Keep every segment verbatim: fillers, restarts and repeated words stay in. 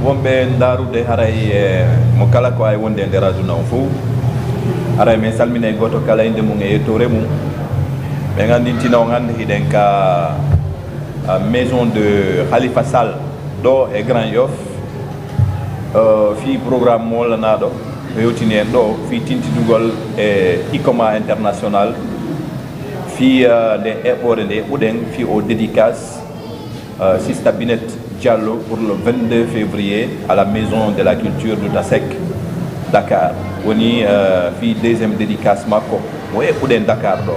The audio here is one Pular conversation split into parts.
Wonɓe ndaarude haray e mo kala ko ay wonde e nder aduna on fow. Haray men salmina e gooto kala innde mum e yettoore mum. Men anndintina on hannde hiɗen ka, ah, Maison de Khalifa Sall ɗo e Grand Yoff. Euh, fii programme mo lanaaɗo, ko hewtini en ɗo, fii tintidugol e ICOMA International, fii, euh, nde eɓɓoore nde eɓɓuɗen, fii o dédicace, euh, Sista Binette Diallo pour le vingt-deux février à la Maison de la Culture du Tasek, Dakar. Woni, euh, fii deuxième dédicace makko, mo eɓɓuɗen Dakar ɗo.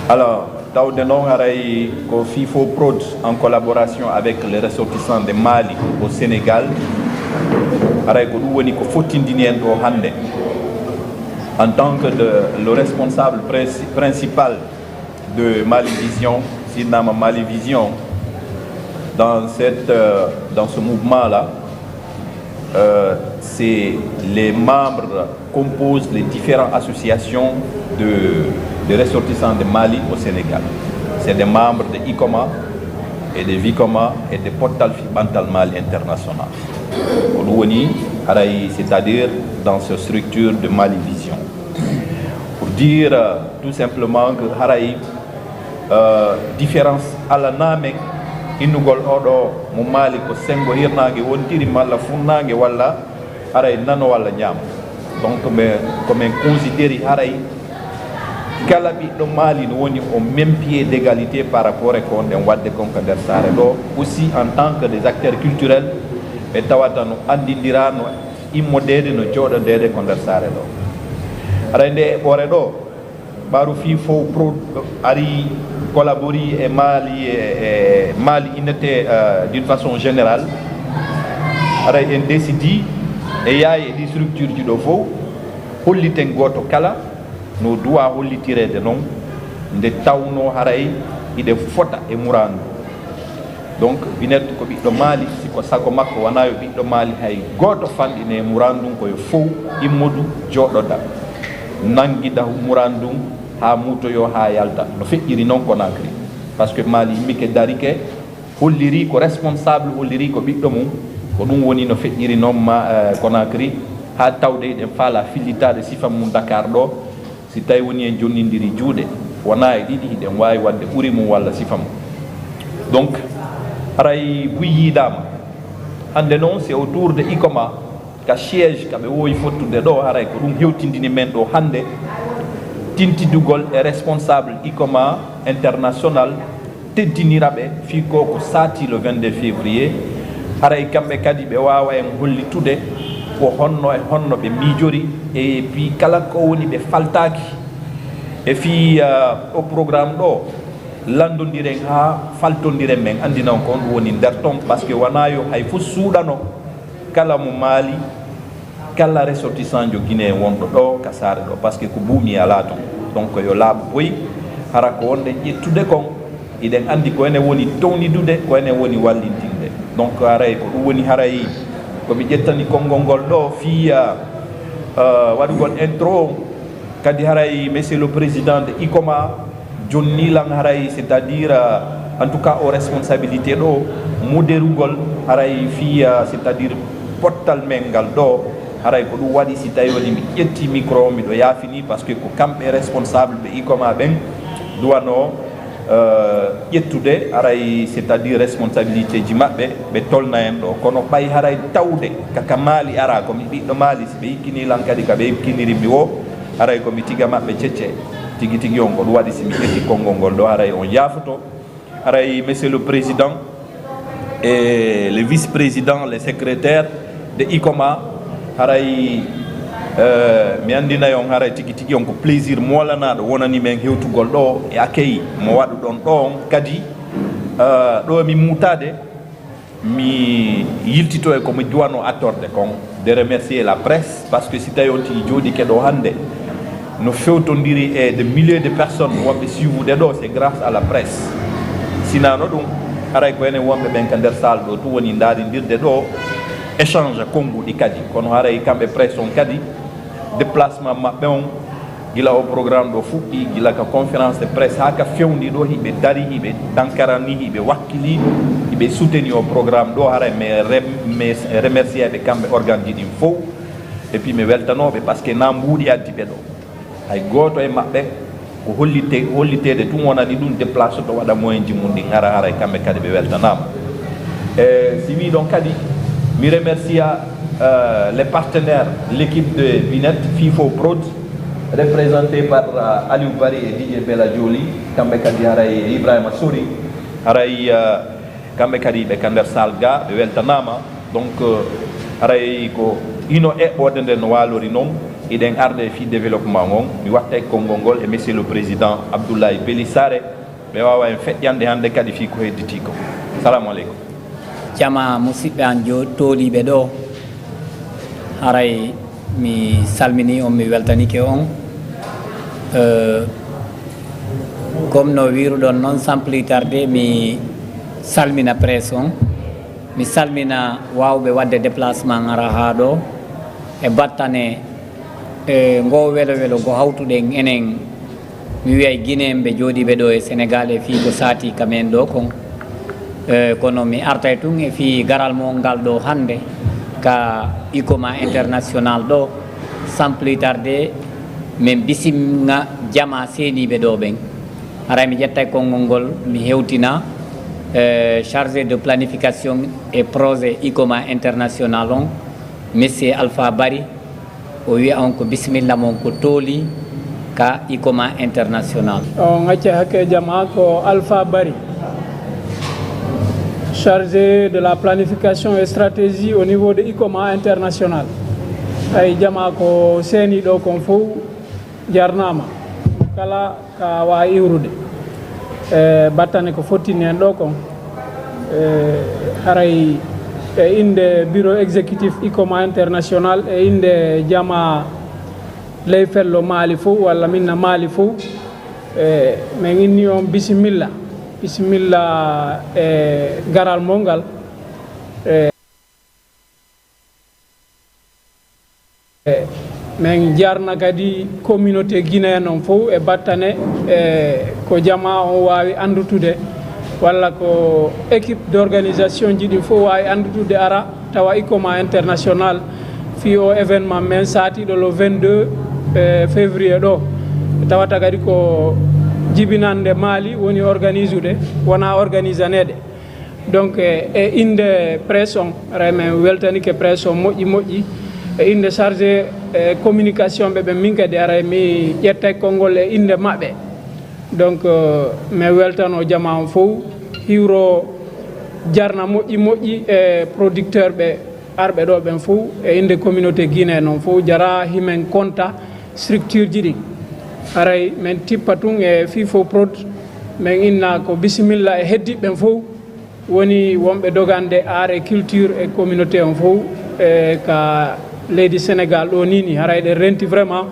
Alors, tawde noon haray ko FIFO Prod en collaboration avec les ressortissants de Mali au Sénégal. Haray ko ɗum woni ko fottindini en ɗo hannde en tant que de, le responsable princi-, principal de Mali Vision, si nommé Mali Vision, dans cette, euh, dans ce mouvement-là, euh, c'est les membres composent les différentes associations de, de ressortissants de Mali au Sénégal. C'est des membres de ICOMA et de VICOMA et de Pottal Fi Bantal Mali International. Ko ɗum woni haray, c'est-à-dire dans cette structure de Mali Vision. Pour dire, euh, tout simplement que haray, euh, différence alaa men innugol oɗo mo Mali ko senngo hirnaange wontiri, malla funnaange, walla haray nano walla ñaamo. Donc, mais, ko men considéri haray kala ɓiɗɗo Mali no woni au même pied d'égalité par rapport e ko wonɗen waɗde kon ka nder saare ɗo. Aussi en tant que des acteurs culturels, ɓe tawata no anndindira, no immodeede, no jooɗodeede ko nder saare ɗo. Haray nde eɓɓoore ɗo, Ɓaaru fii fow pro-, ari collaborer e Mali, e, e Mali Unité, euh, d'une façon générale. Haray en décidi e yaay e ɗi structure ji ɗo fow, holliten gooto kala no duwa hollitireede non, nde tawnoo haray hiɗen fota e muraadu. Donc, Binette ko ɓiɗɗo Mali, si ko sago makko wonaa yo ɓiɗɗo Mali hay gooto fanɗine e muraadu ndun, ko yo fow immodu jooɗoda, nanngida muraadu ndun haa muutoyoo, haa yalta. No feƴƴiri non Conakry. Parce que Mali immike darike, holliri ko responsable, holliri ko ɓiɗɗo mum. Ko ɗum woni no feƴƴiri non ma, eh, Conakry, haa tawde hiɗen faalaa fillitaade sifa mum Dakar ɗo. Si tawi woni en jonnindiri juuɗe, wonaa e ɗiɗi, hiɗen waawi waɗde ɓuri mum walla sifa mum. Donc, haray buy yiidaama. Hannde non, c'est autour de ICOMA, ka siège ka ɓe woowi fottude ɗo, haray ko ɗum hewtindini men ɗo hannde, tintidugol e responsable ICOMA international, teddinira ɓe fii ko ko saatii le vingt-deux février. Haray kamɓe kadi ɓe waawa en hollitude ko honno e honno ɓe miijori, e fii kala ko woni ɓe faltaaki e fii, ah, o programme ɗo, lanndondiren haa faltondiren, men anndina on ko honɗum woni nder ton, parce que wonaa yo hay fof suuɗano kala mo Mali, kala ressortissantjo Guinée wonɗo ɗo ka saare ɗo, parce que ko buumi alaa ton. Donc, yo laaɓu boy, hara ko wonɗen ƴettude kon, hiɗen anndi ko enen woni townidude, ko enen woni wallintinde. Donc, haray ko ɗum woni haray ko mi ƴettani konngol ngol ɗo fii, ah, ah, waɗugol intro. Kadi haray, Monsieur le Président de ICOMA, jonni lan haray, c'est-à-dire, euh, en tout cas, o responsabilité ɗo, moderugol haray fii, euh, c'est-à-dire, pottal men ngal ɗo, haray ko ɗum waɗi, si tawi woni mi ƴetti micro, miɗo yaafini, parce que ko kamɓe responsable ɓe ICOMA ɓen duwano, euh, ƴettude, haray, c'est-à-dire, responsabilité ji maɓɓe, ɓe tolna en ɗo. Kono ɓay haray tawde ka, ka Mali ara, ko mi ɓiɗɗo Mali, si ɓe ikkinii lan kadi ka ɓe ikkiniri mi wo, haray ko mi tiga maɓɓe cecce. Tigi tigi on, ko ɗum waɗi si mi ƴetti konngol ngol ɗo, haray on yaafoto. Haray, Monsieur le Président et le Vice-Président, les secrétaires de ICOMA, haray, euh, mi anndinay on, haray tigi tigi on ko plaisir moolanaaɗo wonani men hewtugol ɗo e accueil mo waɗuɗon ɗo on. Kadi, euh, ɗo mi muutaade, mi yiltito e ko mi duwano attorde kon, de remercier la presse, parce que si tawi on tigi jooɗike ɗo hannde, no fewtondiri e des milliers de personnes wonɓe suivude ɗo, c'est grâce à la presse. Sinano ɗum, haray ko enen wonɓe ɓen ka nder salle ɗo tun woni ndaarindirde ɗo, échange konnguɗi kadi. Kono haray kamɓe presse on kadi, déplacement maɓɓe on, Gila o programme ɗo fuɗɗi, gila ka conférence de presse haa ka fewndi ɗo, hiɓe dari, hiɓe dankarani, hiɓe wakkili, hiɓe soutenir o programme ɗo. Haray mi rem-, mi remercier ɓe kamɓe organe ji ɗin fow. Et puis mi weltanooɓe parce que na mbuuɗi addi ɓe ɗo. Hay gooto e maɓɓe ko hollite-, holliteede tun wonani ɗun déplacé ɗo waɗa moyen ji mun ɗin ara, haray kamɓe kadi ɓe weltanaama. E si wii ɗon kadi, mi remercia, euh, les partenaires, l'équipe de Binette, Fifo Prod, représenté par, euh, Aliou Bari et D J Bella Joli, kamɓe kadi haray Ibrahima Sori, haray, euh, kamɓe kadi ɓe ka nder salle ga, ɓe weltanaama. Donc, euh, haray ko hino eɓɓoode nden no waalori non, hiɗen arde fii développement on. Mi wattay konngol ngol e Monsieur le Président Abdoulaye Belly Sarré, ɓe waawa en feƴƴande hannde kadi fii ko hedditii ko. Salaamu aleykum. Jamaa musiɓɓe an jo-, tooliiɓe ɗo, haray mi salminii on, mi weltanike on. Euh, comme no wiiruɗon non, sans plus tarder, mi salmina presse on. Mi salmina waawɓe waɗde déplacement ara haa ɗo e battane, e ngoo welo welo ngo hawtuɗen enen, mi wi'ay Guinéen ɓe jooɗiiɓe ɗo e Sénégal e fii ko saatii ka men ɗo kon. E, kono mi artay tun e fii garal mon ngal ɗo hannde ka Icoma International ɗo. Sans plus tarder, men bisimna jamaa seeniiɓe ɗo ɓen. Haray mi ƴettay konngol ngol, mi hewtina, eh, chargé de planification et projet Icoma International on, Monsieur Alpha Bari. O wi'a on ko bisimilla mon ko tooli ka Icoma International. On acca hakke jamaa ko Alpha Bari, chargé de la planification et stratégie au niveau de Icoma International. Ay jamaa ko seeni ɗo kon fow. Jarnaama kala ka waawi iwrude. E battane ko fottini en ɗo kon, e haray e innde bureau exécutif Icoma International, e innde jamaa ley fello Maali fow, walla minna Maali fow, e men inni on bisimilla, bisimilla e garal mon ngal. E E, men jarna kadi communauté guinéenne on fow e battane, e, ko jamaa on waawi anndutude, walla ko équipe d'organisation ji ɗin fow waawi anndutude ara tawa Icoma International fii o événement men saatiiɗo le vingt-deux, e, février ɗo. Tawata kadi ko jibinannde Mali woni organisude, wonaa organisaneede. Donc, e, e innde presse on, haray men weltanike presse on moƴƴi moƴƴi. E innde chargé, e, communication ɓe ɓen, min kadi haray mi ƴettay konngol e innde maɓɓe. Donc, e, men weltano jamaa on fow, hiwro jarna moƴƴi moƴƴi e producteur ɓe arɓe ɗo ɓen fow, e innde communauté guinéenne on fow, jara himen konta structure ji ɗin. Haray men tippa tun e Fifo Prod, men inna ko bisimilla e heddiiɓe ɓen fow. Woni wonɓe dogande art et culture e communauté on fow, e ka leydi Sénégal ɗo nii ni, haray ɗen renti vraiment,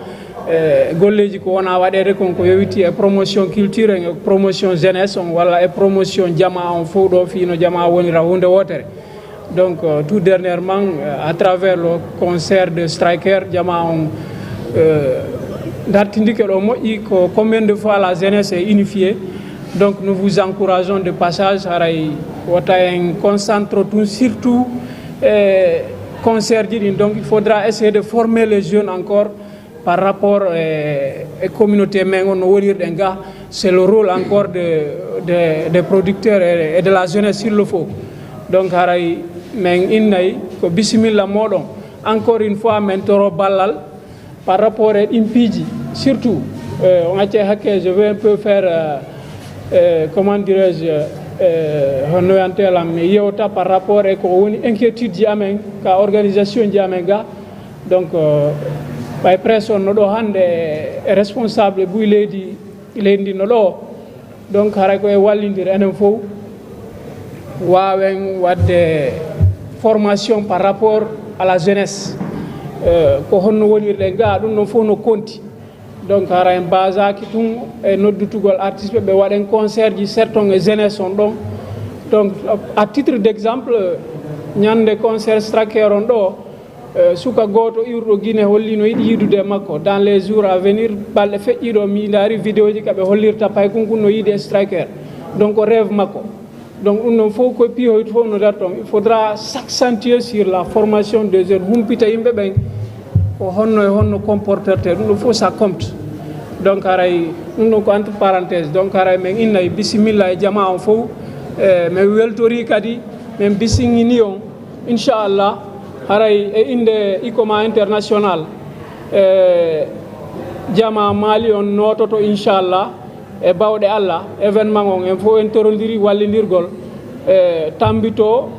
e golleeji ko wona waɗeede kon ko yowiti e promotion culture en, e promotion jeunesse on, walla e promotion jamaa on fow ɗo, fii no jamaa wonira huunde wootere. Donc, euh, tout dernièrement, euh, à travers le concert de Striker, jamaa on, euh, dartindike ɗo moƴƴi ko combien de fois la jeunesse est unifiée. Donc, nous vous encourageons de passage, haray wota en concentre tun surtout e concert ji ɗin. Donc, il faudra essayer de former les jeunes encore par rapport e, e communauté men on no wonirɗen ga. C'est le rôle encore de, de, des producteurs et, et de la jeunesse s'il le faut. Donc, haray men innay ko bisimilla moɗon. Encore une fois, men toro ballal par rapport e ɗin piiji, surtout, euh, on accay hakke, je vais un peu faire, euh, euh, comment dirais-je, euh, honno wiyantee lan, mi yewta par rapport e ko woni inquiétude ji amen, ka organisation ji amen ga. Donc, euh, ɓay presse on no ɗo hannde, e responsable buy leydi, leydi ndi no ɗo. Donc, haray ko e wallindir enen fow, waawen waɗde formation par rapport à la jeunesse. Euh, ko honno wonirɗen ga, ɗum ɗon fow no konti. Donc, hara en basaaki tun e noddutugol artiste ɓe, ɓe waɗen concert ji, serton e jeunesse on ɗon. Donc, à titre d'exemple, ñande concert Straker on ɗo, Eh, suka gooto iwruɗo Guinée holli no yiɗi yiidude e makko. Dans les jours à venir, balɗe feƴƴiiɗo, mi ndaari vidéoji ka ɓe hollirta paykun kun no yiidi e striker. Donc, ko rêve makko. Donc, ɗum ɗon fof ko piihoyto fof no dar toon. Il faudra s'accentuer sur la formation des jeunes, humpita yimɓe ɓen ko honno e honno comportertee. Ɗum ɗon fof ça compte. Donc, haray ɗum ɗon ko entre parenthèse. Donc, haray men innay bisimilla e jamaa on fof. Eh, men weltori kadi, men bisimini on. Inchallah, haray e innde Icoma International, e jamaa Mali on noototo, inchallah, e bawɗe Allah, événement on, en fof en torondiri wallindirgol, e tambito,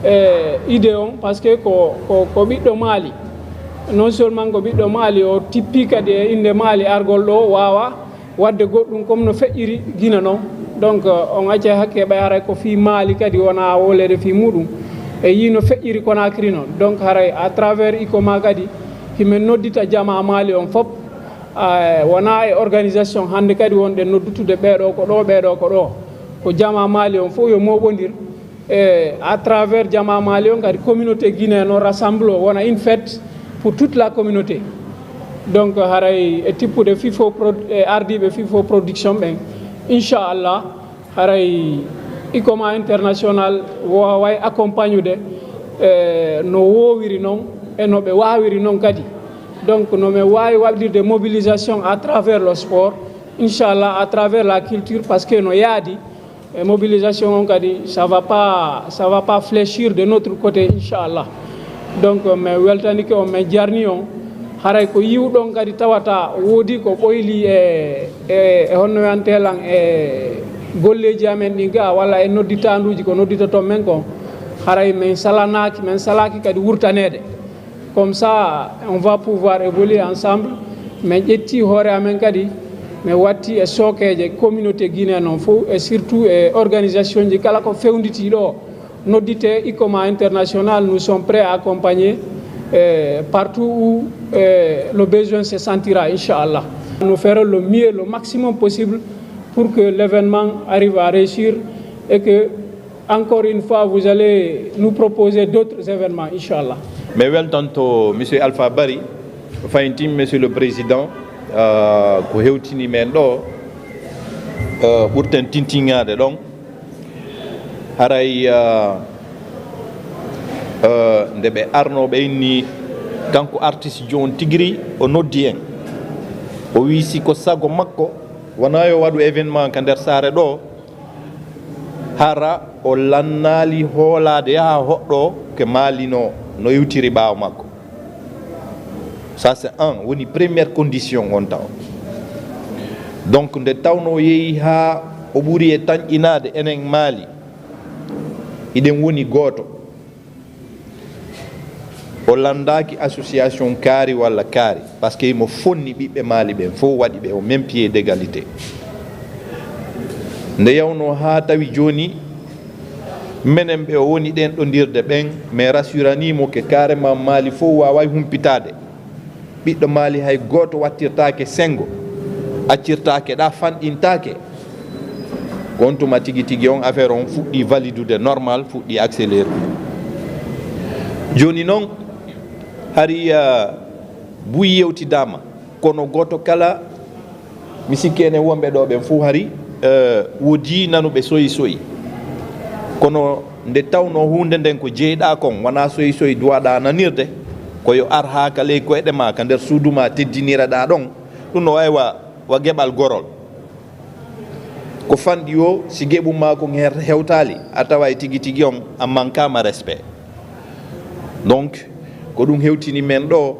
e idée on, parce que ko, ko, ko ɓiɗɗo Mali. Non seulement ko ɓiɗɗo Mali, o tippi kadi e innde Mali argol ɗo, waawa wadde goɗɗum comme no feƴƴiri Gine non. Donc, euh, on accay hakke ɓay haray ko fii Mali kadi wona wolede fii muɗum. E yii no feƴƴiri Conakry non. Donc, haray à travers Icoma kadi, himen noddita jamaa Mali on fop. Ah, wona e organisation hannde kadi wonɗen noddutude ɓeeɗo ko ɗo, ɓeeɗo ko ɗo. Ko jamaa Mali on fof yo mooɓondir. E à travers jamaa Mali on kadi, communauté guinéenne on rassemble, wona une fête pour toute la communauté. Donc, haray e tippude Fifo Prod-, e ardiiɓe Fifo Production ɓen, inchallah, haray Icoma International waaway accompagnude, e no woowiri non, e no ɓe waawiri non kadi. Donc, no men waawi waɗirde mobilisation à travers le sport, inchallah, à travers la culture, parce que no yaadi. E mobilisation on kadi, ça va pas, ça va pas fléchir de notre côté, inchallah. Donc, men weltanike on, men jarni on. Haray ko yiwɗon kadi tawata woodi ko ɓoyli e, e, e honno wiyantee lan e golleeji amen ɗin ga, walla e nodditaanduuji ko nodditoton men kon. Haray men salanaaki, men salaaki kadi wurtaneede. Comme ça, on va pouvoir évoluer ensemble. Men ƴetti hoore amen kadi, men watti e sookeeje communauté guinéenne on fof, et surtout e organisation ji kala ko fewnditi ɗo, noddite Icoma International, nous sommes prêts à accompagner, euh, partout où, euh, le besoin se sentira, inchallah. Nous ferons le mieux, le maximum possible pour que l'événement arrive à réussir et que encore une fois, vous allez nous proposer d'autres événements, inchallah. Mi weltanto Monsieur Alpha Bari, fayin tin, Monsieur le Président, euh, ko hewtini men ɗo, euh, ɓurten tintiŋaade ɗon. Haray, euh, euh, nde ɓe arnoo ɓe inni, kanko artiste jooni tigi ri, o noddi en. O wi'i si ko sago makko, wonaa yo waɗu événement ka nder saare ɗo, hara o lannaali hoolaade yaha hoɗɗo ke Mali no, no iwtiri ɓaawo makko. Ça, c'est un, woni première condition on taw. Donc, nde tawno o yehi haa o ɓuri e tanƴinaade enen Mali, hiɗen woni gooto. O lanndaaki association kaari walla kaari, parce que himo fonni ɓiɓɓe Mali ɓen fof, waɗi ɓe au même pied d'égalité. Nde yawnoo haa tawi jooni, menen ɓe o woni ɗenɗondirde ɓen, mi rassuranii mo que carrément Mali fof waaway humpitaade. Ɓiɗɗo Mali hay gooto wattirtaake senngo, accirtaake ɗa, fanɗintaake. Ko on tuma tigi tigi on affaire on fuɗɗii validude normal, fuɗɗii accéléré. Jooni non, hari, ah, buy yewtidaama, kono gooto kala, mi sikki enen wonɓe ɗo ɓen fof hari, eh, woodii nanuɓe soyi soyi. Kono nde tawnoo huunde nden ko jeyɗaa kon, wonaa soyi soyi duwaɗaa nanirde, ko yo ar haa ka ley koyɗe maa, ka nder suudu maa teddiniraɗaa ɗon, ɗum no wayi wa, wa geɓal gorol. Ko fanɗi o, si geɓu maa kon her-, hewtaali, a taway tigi tigi on a mankaama respect. Donc, ko ɗum hewtini men ɗo,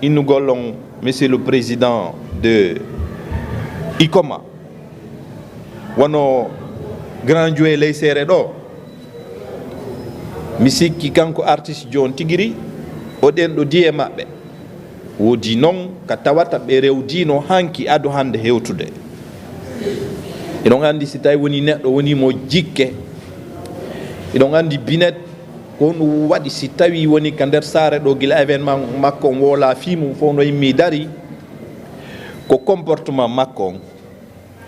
innugol on, Monsieur le Président de Icoma, wano Grand Jouet ley seere ɗo, mi sikki kanko artiste jooni tigi ri, o ɗenɗodii e maɓɓe. Woodi non ka tawata ɓe rewdiino hanki ado hannde hewtude. Eɗon anndi si tawi woni neɗɗo woni mo jikke, eɗon anndi Binet ko no waɗi si tawi woni ka nder saare ɗo gila événement makko on woola fii mum fof no immi dari, ko comportement makko on.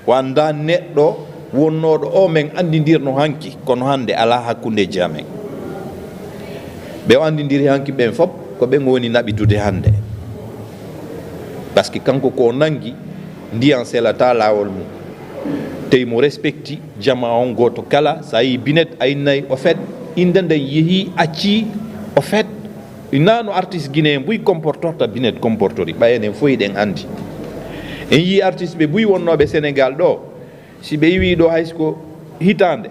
O anndaa neɗɗo wonnooɗo o men anndindirno hanki, kono hannde alaa hakkundeeji amen. Ɓe o anndindiri hanki ɓen fof, Ko ɓen woni naɓitude hannde. Parce que kanko ko o nangi, ndiyan selataa laawol mum. Tey mo respecti jamaa on gooto kala, so a yii Binet, a innay, au fait, innde nden yehii, accii, au fait, naa no artiste guinéen buy comportorta Binet comportori, ɓay enen fof eɗen anndi. En yii artiste ɓe buy wonnooɓe Sénégal ɗoo, si ɓe iwii ɗoo hay so ko hitaande,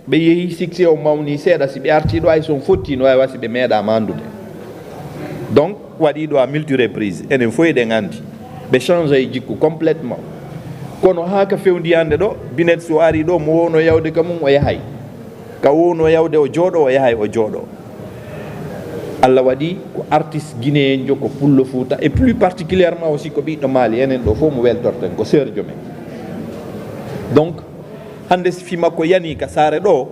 ɓe yehi, succès on mawnii seeɗa, si ɓe artii ɗoo hay so on fottii no waawi wa si ɓe meeɗaama anndude. Donc, waɗii ɗoo à multi reprises, enen fof eɗen anndi, ɓe changay jikku complètement. Kono haa ka fewndii hannde ɗoo, Binet so arii ɗoo, mo wowno yawde ka mum, o yahay. Ka wowno yawde, o jooɗoo, o yahay, o jooɗoo. Allah waɗii ko artiste guinéenjo, ko pullo Fuuta, et plus particulièrement aussi ko ɓiɗɗo Mali, enen ɗoo fof mo weltorten, ko seerjo men. Donc, hannde si fii makko yanii ka saare ɗoo,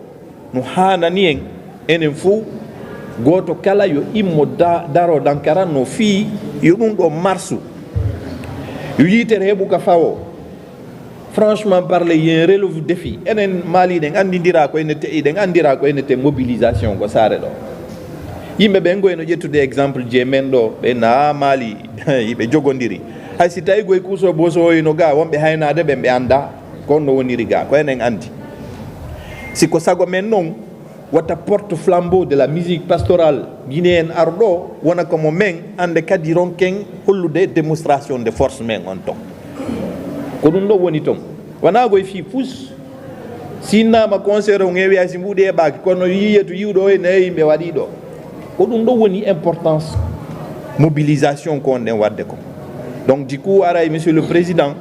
no haanani en, enen fof, gooto kala yo immo da-, daro dankara no fii yo ɗum ɗoo marsu, yo yiitere heɓu ka fawoo. Franchement parler, il y a un relevé défi. Enen Mali ɗen anndindiraa ko ene te-, eɗen anndiraa ko ene te mobilisation ko saare ɗoo. Yimɓe ɓen ngoy no ƴettude exemple je men ɗoo, ɓe naa Mali, hiɓe jogondiri. Hay si tawi goy kuuso boso hino gaa, wonɓe haynaade ɓen ɓe anndaa ko honno woniri gaa, ko enen anndi. Si ko sago men non, wata porte flambeau de la musique pastorale guinéenne ar ɗoo, wona ko mo men, hannde kadi ronken hollude démonstration de force men on ton. Ko ɗum ɗoo woni ton. Wanaa goy fii fus. Si innama concert on heewi hay si mbuuɗi heɓaaki, kono yiyetu yiwɗo o ene heewi ɓe waɗi ɗoo. Ko ɗum ɗoo woni importance mobilisation ko on ɗen waɗde ko. Donc, du coup, aray, Monsieur le Président,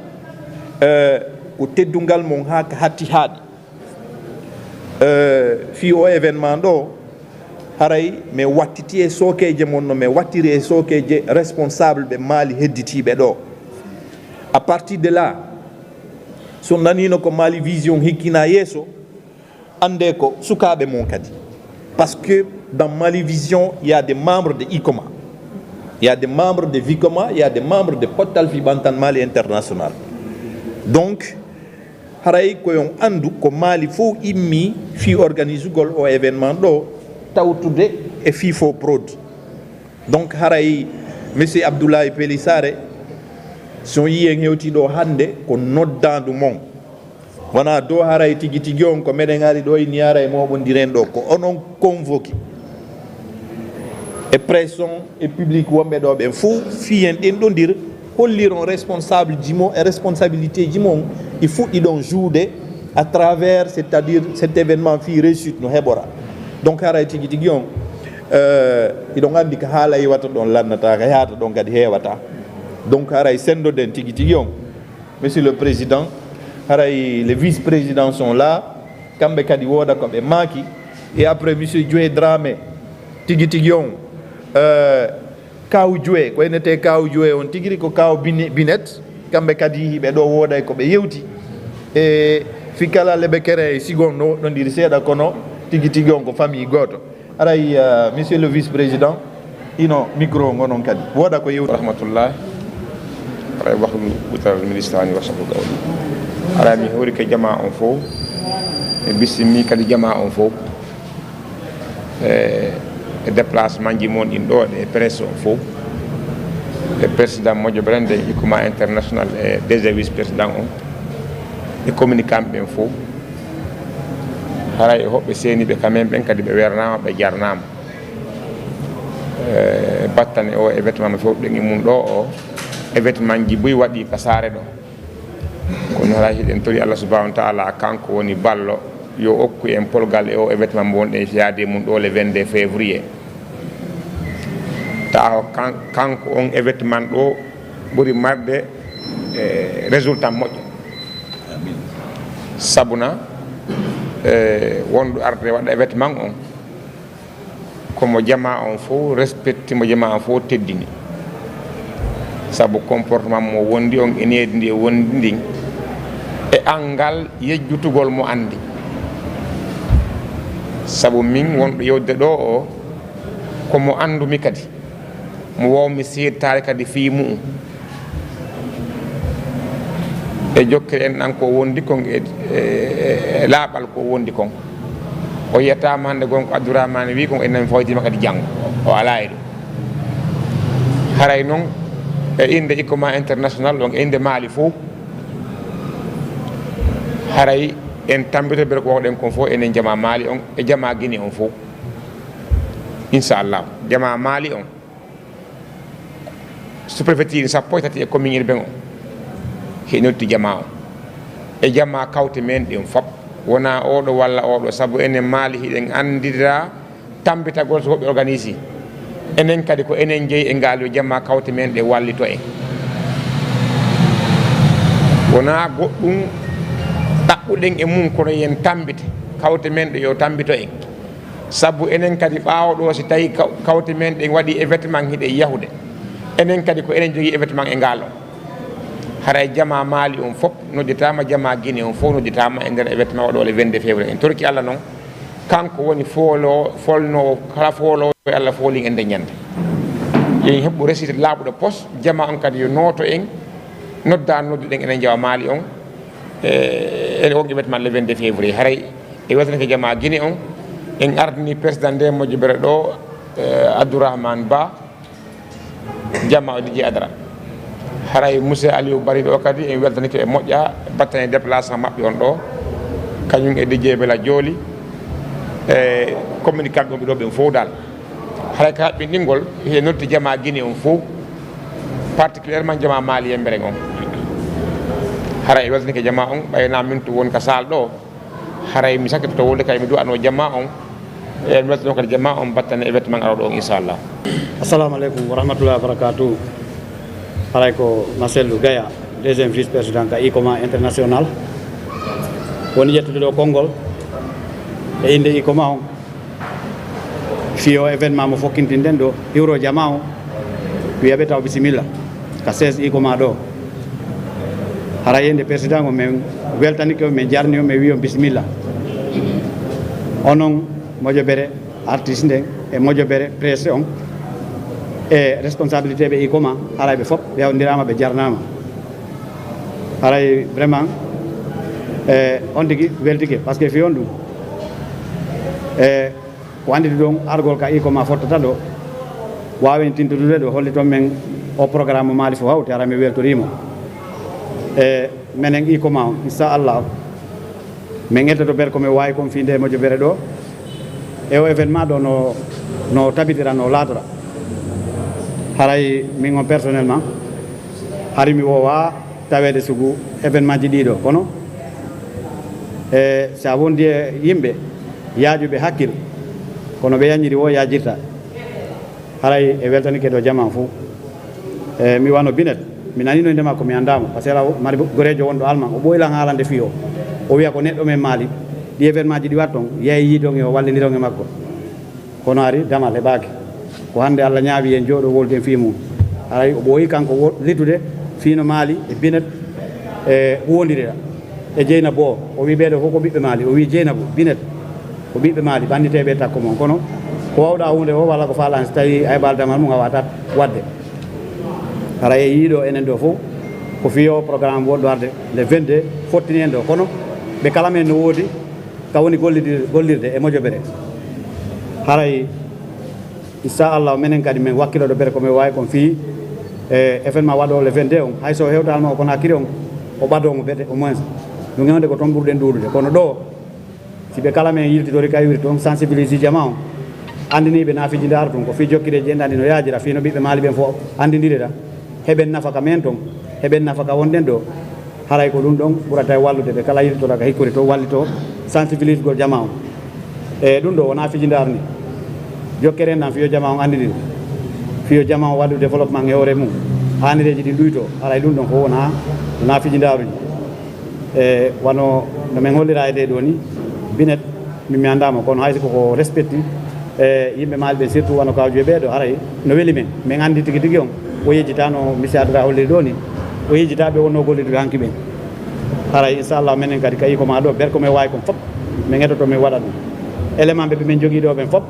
euh, ko teddungal mon haa ka hatti haaɗi. Euh, fii o événement ɗoo, haray mi wattiti e sookeeje mon no mi wattiri e sookeeje responsable ɓe Mali hedditiiɓe ɗoo. À partir de là, so naniino ko Mali Vision hikkina yeeso, anndee ko sukaaɓe mon kadi. Parce que dans Mali Vision, il y a des membres de ICOMA, il y a des membres de VICOMA, il y a des membres de Pottal fi Ɓantan Mali International. Donc, haray ko yon anndu ko Mali fof immii fii organisugol o événement ɗoo, tawtude e fii fof prod. Donc, haray Monsieur Abdoulaye Pelissare, si on yii en hewtii ɗoo hannde, ko noddaandu mon. Wonaa dow haray tigi tigi on ko meɗen ari ɗoo inni haray mooɓondiren ɗoo, ko onon convoqué. E presse on, e public wonɓe ɗoo ɓen fof, fii en ɗenɗondir, holliron responsable ji mon e responsabilité ji mon, ɗi fuɗɗi ɗon jouer à travers, c'est-à-dire cet événement fii réussite no heɓora. Donc, haray tigi tigi on, euh, hiɗon anndi ka haala iwata ɗon lannata, ka yahata ɗon kadi heewata. Donc, haray senndoɗen tigi tigi on. Monsieur le Président, haray les vice-présidents sont là, kamɓe kadi wooda ko ɓe maaki. Et après, Monsieur Djoué Dramé, tigi tigi on, euh, Kaaw Djoué, ko enetee Kaaw Djoué on tigi ko Kaaw Bini-, Binet, kamɓe kadi hiɓe ɗoo wooday ko ɓe yewti. E fi kala le ɓe kere e sigon no woɗɗondiri seeɗa, kono tigi tigi on ko famille gooto. Haray, euh, Monsieur le Vice-Président, hino micro on onon kadi. Wooda ko yewti. Wa rahmatullah. Haray waxtu ɓutal ministre ani wa sabu gawli. Haray mi hawrike jamaa on fof. Mi bisimi kadi jamaa on fof. E, e déplacement ji mon ɗin ɗoo, e presse on fof. E président moƴƴo ɓerende, ICOMA International, e deuxième vice-président on. E communicant ɓen fof. Haray e hoɓɓe seeniiɓe quand même ɓen kadi ɓe wernaama, ɓe jarnaama. E battane o événement mo fewɗen e mum ɗoo o, événement ji buy waɗi ka saare ɗoo. Kono haray hiɗen tori Allah subhanahu wa ta'ala, kanko woni ballo, yo okku en polgal e o événement mo wonɗen fiyaade e mum ɗoo le vingt-deux février. Tawa kan-, kanko on événement ɗoo ɓuri marde, e, résultat moƴƴo. Sabuna, e, wonɗo arde waɗa événement on, ko mo jamaa on fof respecti, mo jamaa on fof teddini. Sabu comportement mo wondi on e needi ndi e wondi ndin, e anngal yejjutugol mo anndi. Sabu min wonɗo yewde ɗoo o, ko mo anndumi kadi. Mo waawmi seedtaade kadi fii mu'un. E jokkere en ɗan ko wondi kon e, e, e laaɓal ko wondi kon. O yiyataama hannde gon ko Abdourahmane wii kon, en nani fawtiima kadi janngo. O alaa e ɗum. Haray non, e innde Ikoma International on, e innde Maali fow, haray en tambito bere ko wawɗen kon fow, enen jamaa Maali on, e jamaa Gine on fow. Inshallah, jamaa Maali on, sous-préfecture sappo e tati e commune urbain on, hiɗen noddi jamaa on. E jamaa kawte men ɗen fop, wonaa oo ɗoo walla oo ɗoo, sabu enen Maali hiɗen anndira tambitagol so woɓɓe organisi. Enen kadi ko enen jeyi e ngaal, yo jamaa kawte men ɗe wallito en. Wonaa goɗɗum ɗaɓɓuɗen e mum, kono yen tambite kawte men ɗe, yo tambito en. Sabu enen kadi ɓaawo ɗoo, si tawi kaw-, kawte men ɗen waɗi événement, hiɗen yahude. Enen kadi ko enen jogii événement e ngaal on. Haray jamaa Maali on fop nodditaama, jamaa Gine on fof nodditaama e nder événement waɗo le vingt-deux février. En torki Alla non, kanko woni foolo-, folnoowo kala fooloowo e Alla foolin en nden ñannde. Yo en heɓu recite laaɓuɗo pos, jamaa on kadi yo nooto en, nodda nodduɗen enen jamaa Maali on, e, e on événement le vingt-deux février. Haray e weltanike jamaa Gine on, en ardini président nde mojobere ɗo, e, Abdourahmane Ba, Jamma o D J Adra. Haray Monsieur Aliou Bari ɗo kadi, en weltanike e moƴƴa, battane déplacement maɓɓe on ɗo, kañum e D J Bela Jooli, e communicant ɗum ɓe ɗo ɓen fof dal. Haray ka haɓɓinɗingol, hiɗen noddi jamaa Gine on fof, particulièrement jamaa Mali Yembere on. Haray e weltanike jamaa on, ɓay na min tu won ka saal ɗo, haray mi sakkitoto wonde kay mi du'anoo jamaa on, e mi weltanoo kadi jamaa on battane événement arooɗo on, inchallah. Assalamu aleykum wa rahmatullahi wa barakatuh. Haray ko Marcel Gaya, deuxième vice-président ka Ikoma International. Woni ƴettude ɗo konngol e innde Ikoma on. Fii o événement mo fokkintinɗen ɗo, hiwro jamaa on, wi'a ɓe taw bisimilla ka seize Ikoma ɗo. Haray e nde président on, men weltanike on, men jarni on, men wi'i on bisimilla. Onon mojobere artiste nden e mojobere presse on e responsabilité ɓe Ikoma, haray ɓe fop ɓe hawndiraama, ɓe jarnaama. Haray vraiment, e, on tigi weltike, parce que fii on ɗum, e, ko annditi ɗon argol ka Ikoma fottata ɗo, waawen tintodude ɗo, holli ton men o programme mo Mali fof hawti, hara mi weltoriimo. E menen Ikoma on, inchallah, men ettoto ber ko men waawi kon fii nde mojobere ɗo. E o événement ɗo no, no tabitira, no laatora. Haray min on personnellement, hari mi woowaa taweede sugu événement ji ɗiɗo, kono, e, si a wondi e yimɓe yaajuɓe hakkil, kono ɓe yañiri wo yaajirta. Haray e weltanike ɗo jamaa fof. E, mi wano Binet, mi nanino innde makko, mi anndaama. Parce que ala mari goreejo wonɗo Alman, o ɓooyi lan haalande fii o. O wi'a ko neɗɗo men Mali, ɗi événement ji ɗi watton, yahi yiidon e o, wallindiron e makko. Kono ari, damal heɓaaki. Ko hannde Alla ñaawi en jooɗo wolden fii mum. Haray o ɓooyi kanko wo-, litude fii no Mali e Binet, e, huwondiri ɗa. E Jeynabo, o wi'i ɓee ɗoo fof ko ɓiɓɓe Mali. O wi'i Jeynabu, Binet, ko ɓiɓɓe Mali, ɓanniteeɓe e takko mon. Kono ko waawɗaa huunde fof, walla ko faalaa, si tawii a heɓaali damal mum, a waawataa waɗde. Haray e yiiɗo enen ɗoo fof, ko fii o programme wonɗo arde le vingt-deux, fottini en ɗoo. Kono ɓe kala men no woodi ka woni gollidi-, gollirde e mojobere. Haray, inchallah, menen kadi men wakkiloto bere ko men waawi kon fii, e, événement waɗo le vingt-deux on. Hay so hewtaama o Conakry on, o ɓadoo mo bete au moins. Ɗum e wonde ko toon ɓurɗen ɗuuɗude. Kono ɗoo, si ɓe kala men yiltitori kay wiri toon, sensibilise jamaa on, anndini ɓe na fijindaaro tun, ko fii jokkireeji enɗan ɗi no yaajira, fii no ɓiɓɓe Mali ɓen fof anndindiri ɗa. Heɓen nafa ka men ton, heɓen nafa ka wonɗen ɗoo. Haray ko ɗum ɗon ɓurata e wallude ɓe kala yiltora ka hikkori to, wallito sensibilisgol jamaa on. E ɗum ɗoo wonaa fijindaaru ni. Jokkere enɗan fii yo jamaa on anndindin, fii yo jamaa on waɗu développement e hoore mum, haanireeji ɗin ɗuyto. Haray ɗum ɗon fof wonaa, wonaa fijindaaru ni. E wano no men hollira e ɗee ɗoo ni, Binet, min mi anndaa mo, kono hay si ko, ko respecti, e yimɓe Mali ɓen, surtout wano Kawju e ɓee ɗoo, haray no weli men. Men anndi tigi tigi on, o yejjitaa no Monsieur Adra holliri ɗoo ni, o yejjitaa ɓe wonnoo gollidude hanki ɓen. Haray, inchallah, menen kadi ka Ikoma ɗoo, ber ko men waawi kon fop, men etoto, men waɗa ɗum. Élément ɓe, ɓe men jogii ɗoo ɓen fop,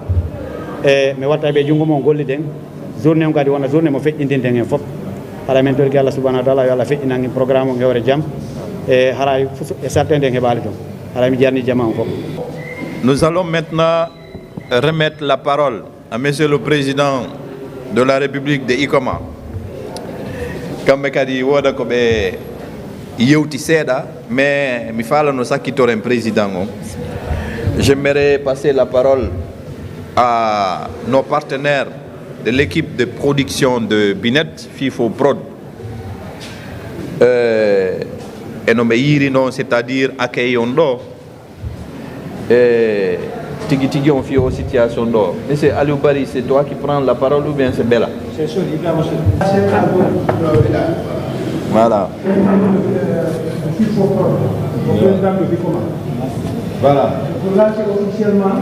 e mi watta e ɓe junngo mon, golliden. Journée on kadi wona journée mo feƴƴintinten en fof. Haray men torki Allah subhanahu wa ta'ala, yo Allah feƴƴinan en programme on e hoore jam. E haray fof e sattende en heɓaali toon. Haray mi jarni jamaa on fof. Nous allons maintenant remettre la parole à Monsieur le Président de la République de Ikoma. Kamɓe kadi wooda ko ɓe yewti seeɗa, mais mi faalano sakkitoren président on. J'aimerais passer la parole à nos partenaires de l'équipe de production de Binet, Fifo Prod. Euh, e no ɓe yiiri non, c'est-à-dire accueil on ɗo, e tigi tigi on fii o situation ɗo. Monsieur Aliou Barry, c'est toi qui prends la parole ou bien c'est Bella? C'est sûr, il va monsieur. Voilà. Fifo Prod, le président de Bicoma. Voilà. Pour lancer officiellement,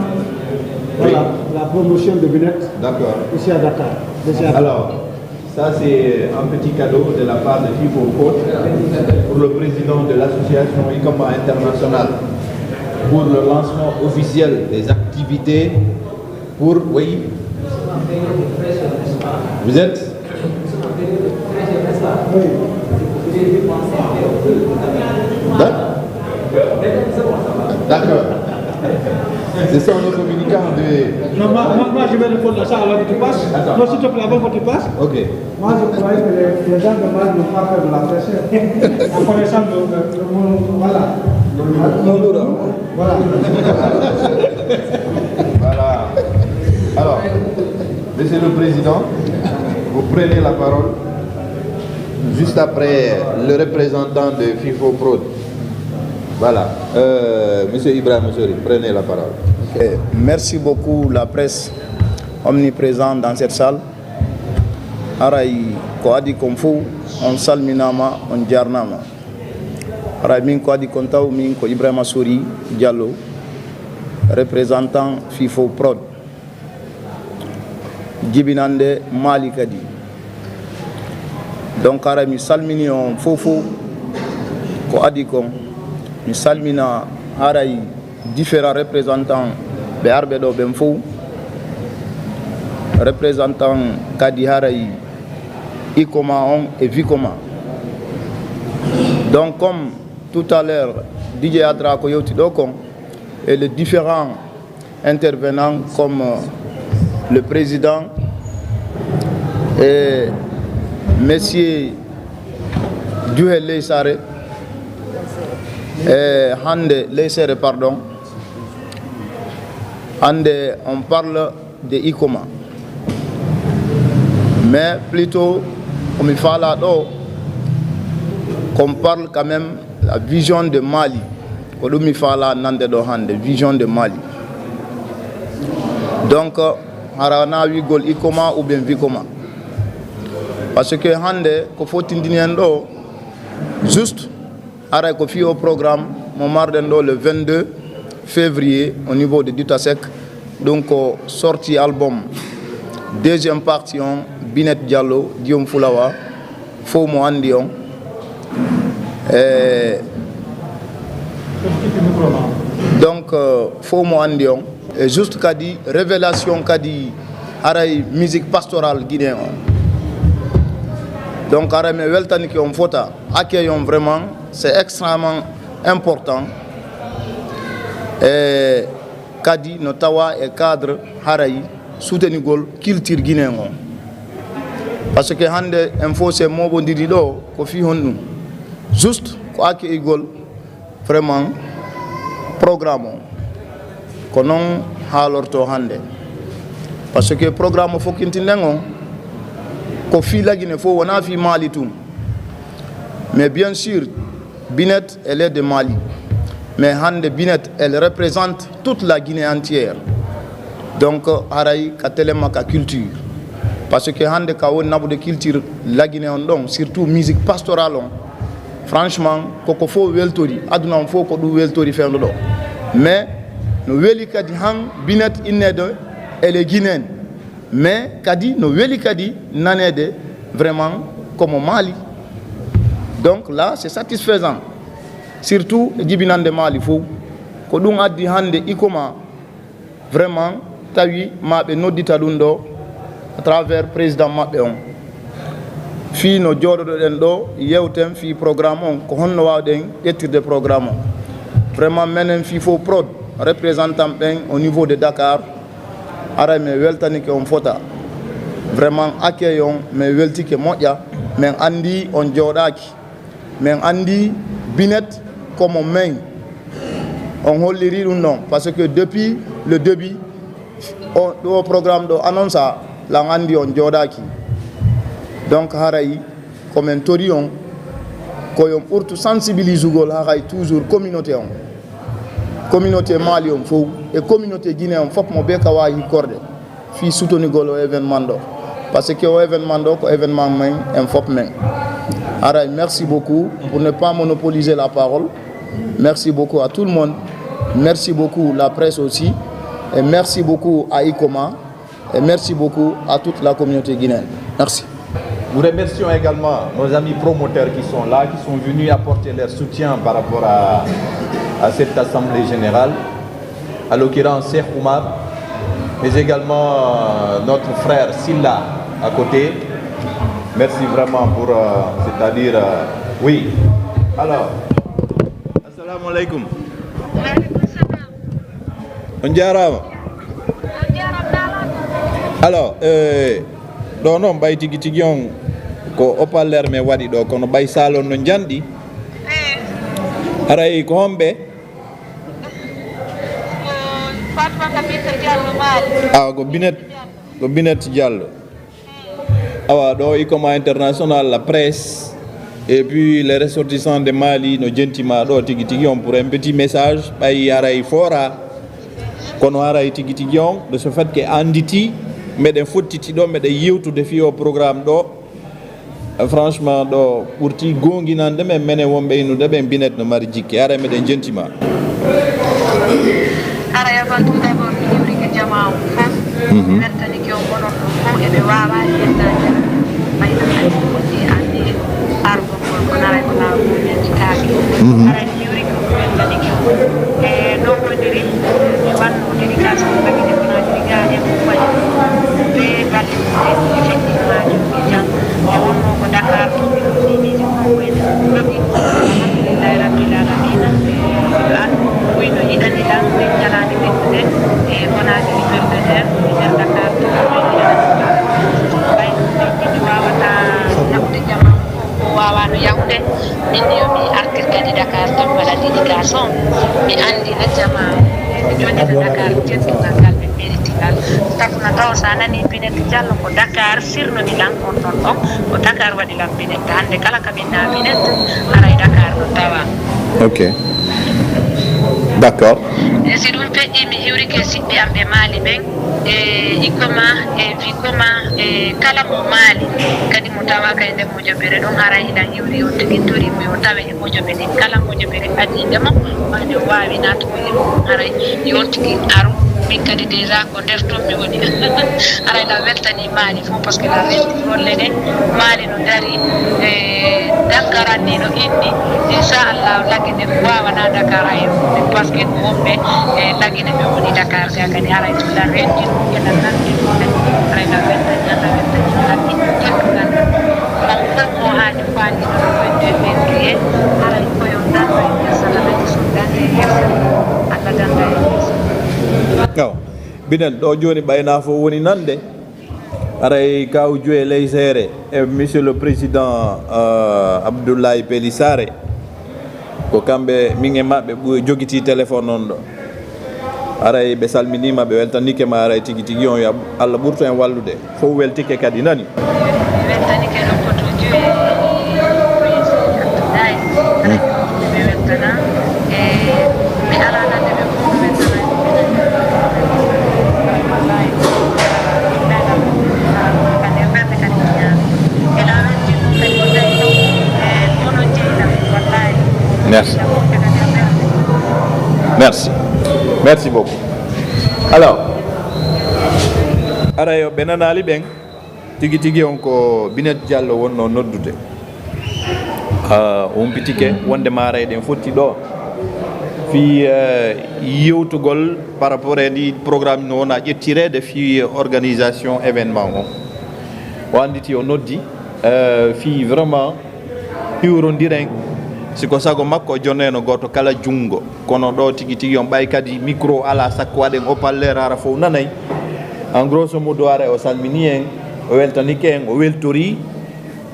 voilà, la promotion de Binet. D'accord. Ici à Dakar. Merci à vous. Alors, ça, c'est un petit cadeau de la part de Fifo Prod pour le président de l'association Ikoma International pour le lancement officiel des activités pour, oui. Vous êtes? Hein? D'accord. C'est ça, on est communicant de... Non, moi, moi, moi, je vais répondre à ça avant que tu passes. Attends. Non, s'il te plaît, avant que tu passes. Ok. Moi, je croyais que les, les gens de Mali n'ont pas peur de la fraîcheur. En connaissant le, le, le monde, voilà. Voilà. Voilà. Alors, monsieur le président, vous prenez la parole juste après le représentant de Fifo Prod. Voilà. Euh, monsieur Ibrahim Sori, prenez la parole. Eh, merci beaucoup, la presse omniprésente dans cette salle. Haray ko adii kon fow, on salminaama, on jaarnaama. Haray min ko adii kon taw, min ko Ibrahima Sori Diallo, représentant Fifo Prod, jibinannde Mali kadi. Donc, haray mi salmini on fow fow ko adii kon. Mi salmina haray différents représentants ɓe arɓe ɗo ɓen fow, représentant kadi haray Ikoma on e Vikoma. Donc, comme tout à l'heure, D J Adra ko yewti ɗo kon, et les différents intervenants comme, euh, le président et monsieur Duhel Leysare, et hande Leysere, pardon. Hande on parle de Ikoma. Mais plutôt, ko mi faalaa ɗo, qu'on parle quand même la vision de Mali. Ko ɗum mi faalaa nande ɗo hande, vision de Mali. Donc, hara na wi'ugol Ikoma ou bien Vikoma. Parce que hande, ko fottindini en ɗo, juste, haray ko fii o programme mo marɗen ɗo le vingt-deux février au niveau de Dutasec. Ɗum ko sortie album deuxième partie on, Binet Diallo, Guillaume Fulawa, fow mo anndi on. E donc, euh, fow mo anndi on. E juste kadi révélation kadi haray musique pastorale guinéen on. Donc haray mi weltanike on fota. Accueil on vraiment, c'est extrêmement important. E kadi no tawa e cadre haray soutenigol culture guinéen on. Parce que hande en fow si en mooɓondiri ɗo ko fii honɗum? Juste ko accueilligol vraiment programme o. Ko non haalortoo hande. Parce que programme o fokkintinɗen on, ko fii La Guinée fow, wonaa fii Mali tun. Mais bien sûr, Binet, elle est de Mali. Mais hande Binet, elle représente toute la Guinée entière. Donc, haray ka telema ka culture. Parce que hande ka woni naɓude culture La Guinée on ɗon, surtout musique pastorale on. Franchement, ko ko fow weltori, aduna on fow ko ɗum weltori fewndo ɗo. Mais no weli kadi han Binet inneede elle est guinéenne. Mais kadi no weli kadi naneede vraiment ko mo Mali. Donc là, c'est satisfaisant. Surtout e jibinande Mali fow. Ko ɗum addi hande Ikoma vraiment tawi ma ɓe noddita ɗum ɗo à travers président maɓɓe on. Fii no jooɗoɗoɗen ɗo, yewten fii programme on, ko honno waawɗen ƴettirde programme on. Vraiment, menen Fifo Prod, représentant ɓen au niveau de Dakar, aray mi weltanike on fota. Vraiment, accueil on, mi weltike moƴƴa. Men anndi on jooɗaaki. Men anndi Binet ko mo men. On holliri ɗum ɗon. Parce que depuis le début, o, ɗo programme ɗo annonce a, lan anndi on jooɗaaki. Donc haray ko men tori on, ko yon ɓurtu sensibilisugol haray toujours communauté on. Communauté Mali on fow, e communauté Guinée on fof mo bee ka waawi hikkorde. Fii soutenugol o événement ɗo. Parce que o événement ɗo ko événement men en fof men. Haray, merci beaucoup. Pour ne pas monopoliser la parole, merci beaucoup à tout le monde. Merci beaucoup la presse aussi. Et merci beaucoup à Icoma. Et merci beaucoup à toute la communauté guinéenne. Merci. Nous remercions également nos amis promoteurs qui sont là, qui sont venus apporter leur soutien par rapport à, à cette assemblée générale. À l'occurrence, Cheikh Oumar, mais également, euh, notre frère Silla à côté. Merci vraiment pour, euh, c'est-à-dire, euh, oui. Alors, assalamu alaikum. On jaaraama. Alors, euh, ɗo noon ɓay tigi tigi on ko haut-parleur men waɗi ɗo, kono ɓay salon no njanɗi. Haray ko homɓe? Ko Fatmata Binta Diallo Mali. Awa, ko Binet, ko Binet Diallo. Awa, ɗo Icoma International, la presse, et puis les ressortissants de Mali no jentima ɗo tigi tigi on pour un petit message, ɓay haray fora, kono haray tigi tigi on, de ce fait que annditi, meɗen fottiti ɗo, meɗen yewtude fii o programme ɗo. Franchement, ɗo ɓurti goonginande men, menen wonɓe innude ɓen, Binet no mari jikke. Haray meɗen jentima. Haray avant tout d'abord, mi hiwrike jamaa on fof. Mhm. Mi weltanike on, onon ɗon fof eɓe waawa yettaade. Ɓay no kadi woni anndi argol ngol, kono haray ko laawol ngol yejjitaaki. Mhm. Haray mi hiwrike on, mi weltanike on. E no woniri, mi wanno dédicace on Lagine Konakiri ga e Kufayi. Ɓe balɗe ɗiɗi ɓe feƴƴi Konakiri jam. O wonno ko Dakar, ɗo ɓe ɗiɗi ko e Alhamdulillahi Rabbil Alamina. Miɗo anndi ko wuyno yiɗani lan nden ñalaande ɓettude e Konakiri Belvedere, e nder Dakar, to ɓe yiɗani lan. Ɓay ɗum ɓe waawata naɓude jama, ko waawano yahude. Min yo mi artir kadi Dakar, tan mi waɗa dédicace on. Mi anndina jama, mi joñana Dakar teddungal ngal ɓe meriti ngal. Sabu no tawa so a nanii Binet Diallo ko Dakar sirnoni lan on ɗon ɗon, ko Dakar waɗi lan Binet. Hannde kala ka min naa Binet, haray Dakar no tawa. Ok. D'accord. E si ɗum feƴƴi, mi hiwrike siɓɓe am ɓe Mali ɓen, e Icoma, e Vicoma, e kala mo Mali, kadi mo tawaaka e nder mojobere ɗon, haray hiɗan hiwri on tigi tori mo yo tawe e mojobere. Kala mojobere adii nde mo, maa nde o waawi naatugol e mum, haray yo on tigi aru. Min kadi déjà ko nder ton mi woni. Haray la weltanii Mali fof, parce que la weltii golle ɗe. Mali no dari, e, Dakar anni no inni. Inchallah, Lagine ko waawanaa Dakar hay huunde, parce que ko wonɓe, e, Lagine ɓe woni Dakar, ga kadi haray so la weltii ɗum, ena nanndi ɗum kadi. Haray la weltanii, la weltanii, la weltanii. Kala fof ko haaju faandiiɗo le vingt-deux février, haray ko yo danndu e yeeso, la weltii so danndu e yeeso, Alla dannda e yeeso. Awa. Mbiɗen ɗo jooni ɓay naa fof woni nande. Haray Kaaw Joe Leyseere e Monsieur le Président, euh, Abdoulaye Pely Sarr, ko kamɓe min e maɓɓe ɓu-, jogitii téléphone on ɗo. Haray ɓe salminiima, ɓe weltanike ma, haray tigi tigi on yo Alla ɓurtu en wallude. Fof weltike kadi, nani? Mi weltanike ɗon ko to Joe Leyseere Abdoulaye. Haray mi weltana, e mi alaa nande ɓe fof, mi weltana. Merci. Merci. Merci beaucoup. Alors, ara yo ɓe nanaali ɓen, tigi tigi on ko Binet Diallo wonno noddude. Ah, o humpitike wonde maaray ɗen fotti ɗo. Fii, eh, yewtugol par rapport e ɗi programme no wona ƴettireede fii organisation événement on. O annditi o noddi, eh, fii vraiment hiwrondiren, si ko sago makko o jonnayno gooto kala junngo. Kono ɗo tigi tigi on ɓay kadi micro alaa, sakko waɗen haut-parleur hara fof nanay. En grosso modo ara o salmini en, o weltanike en, o weltori.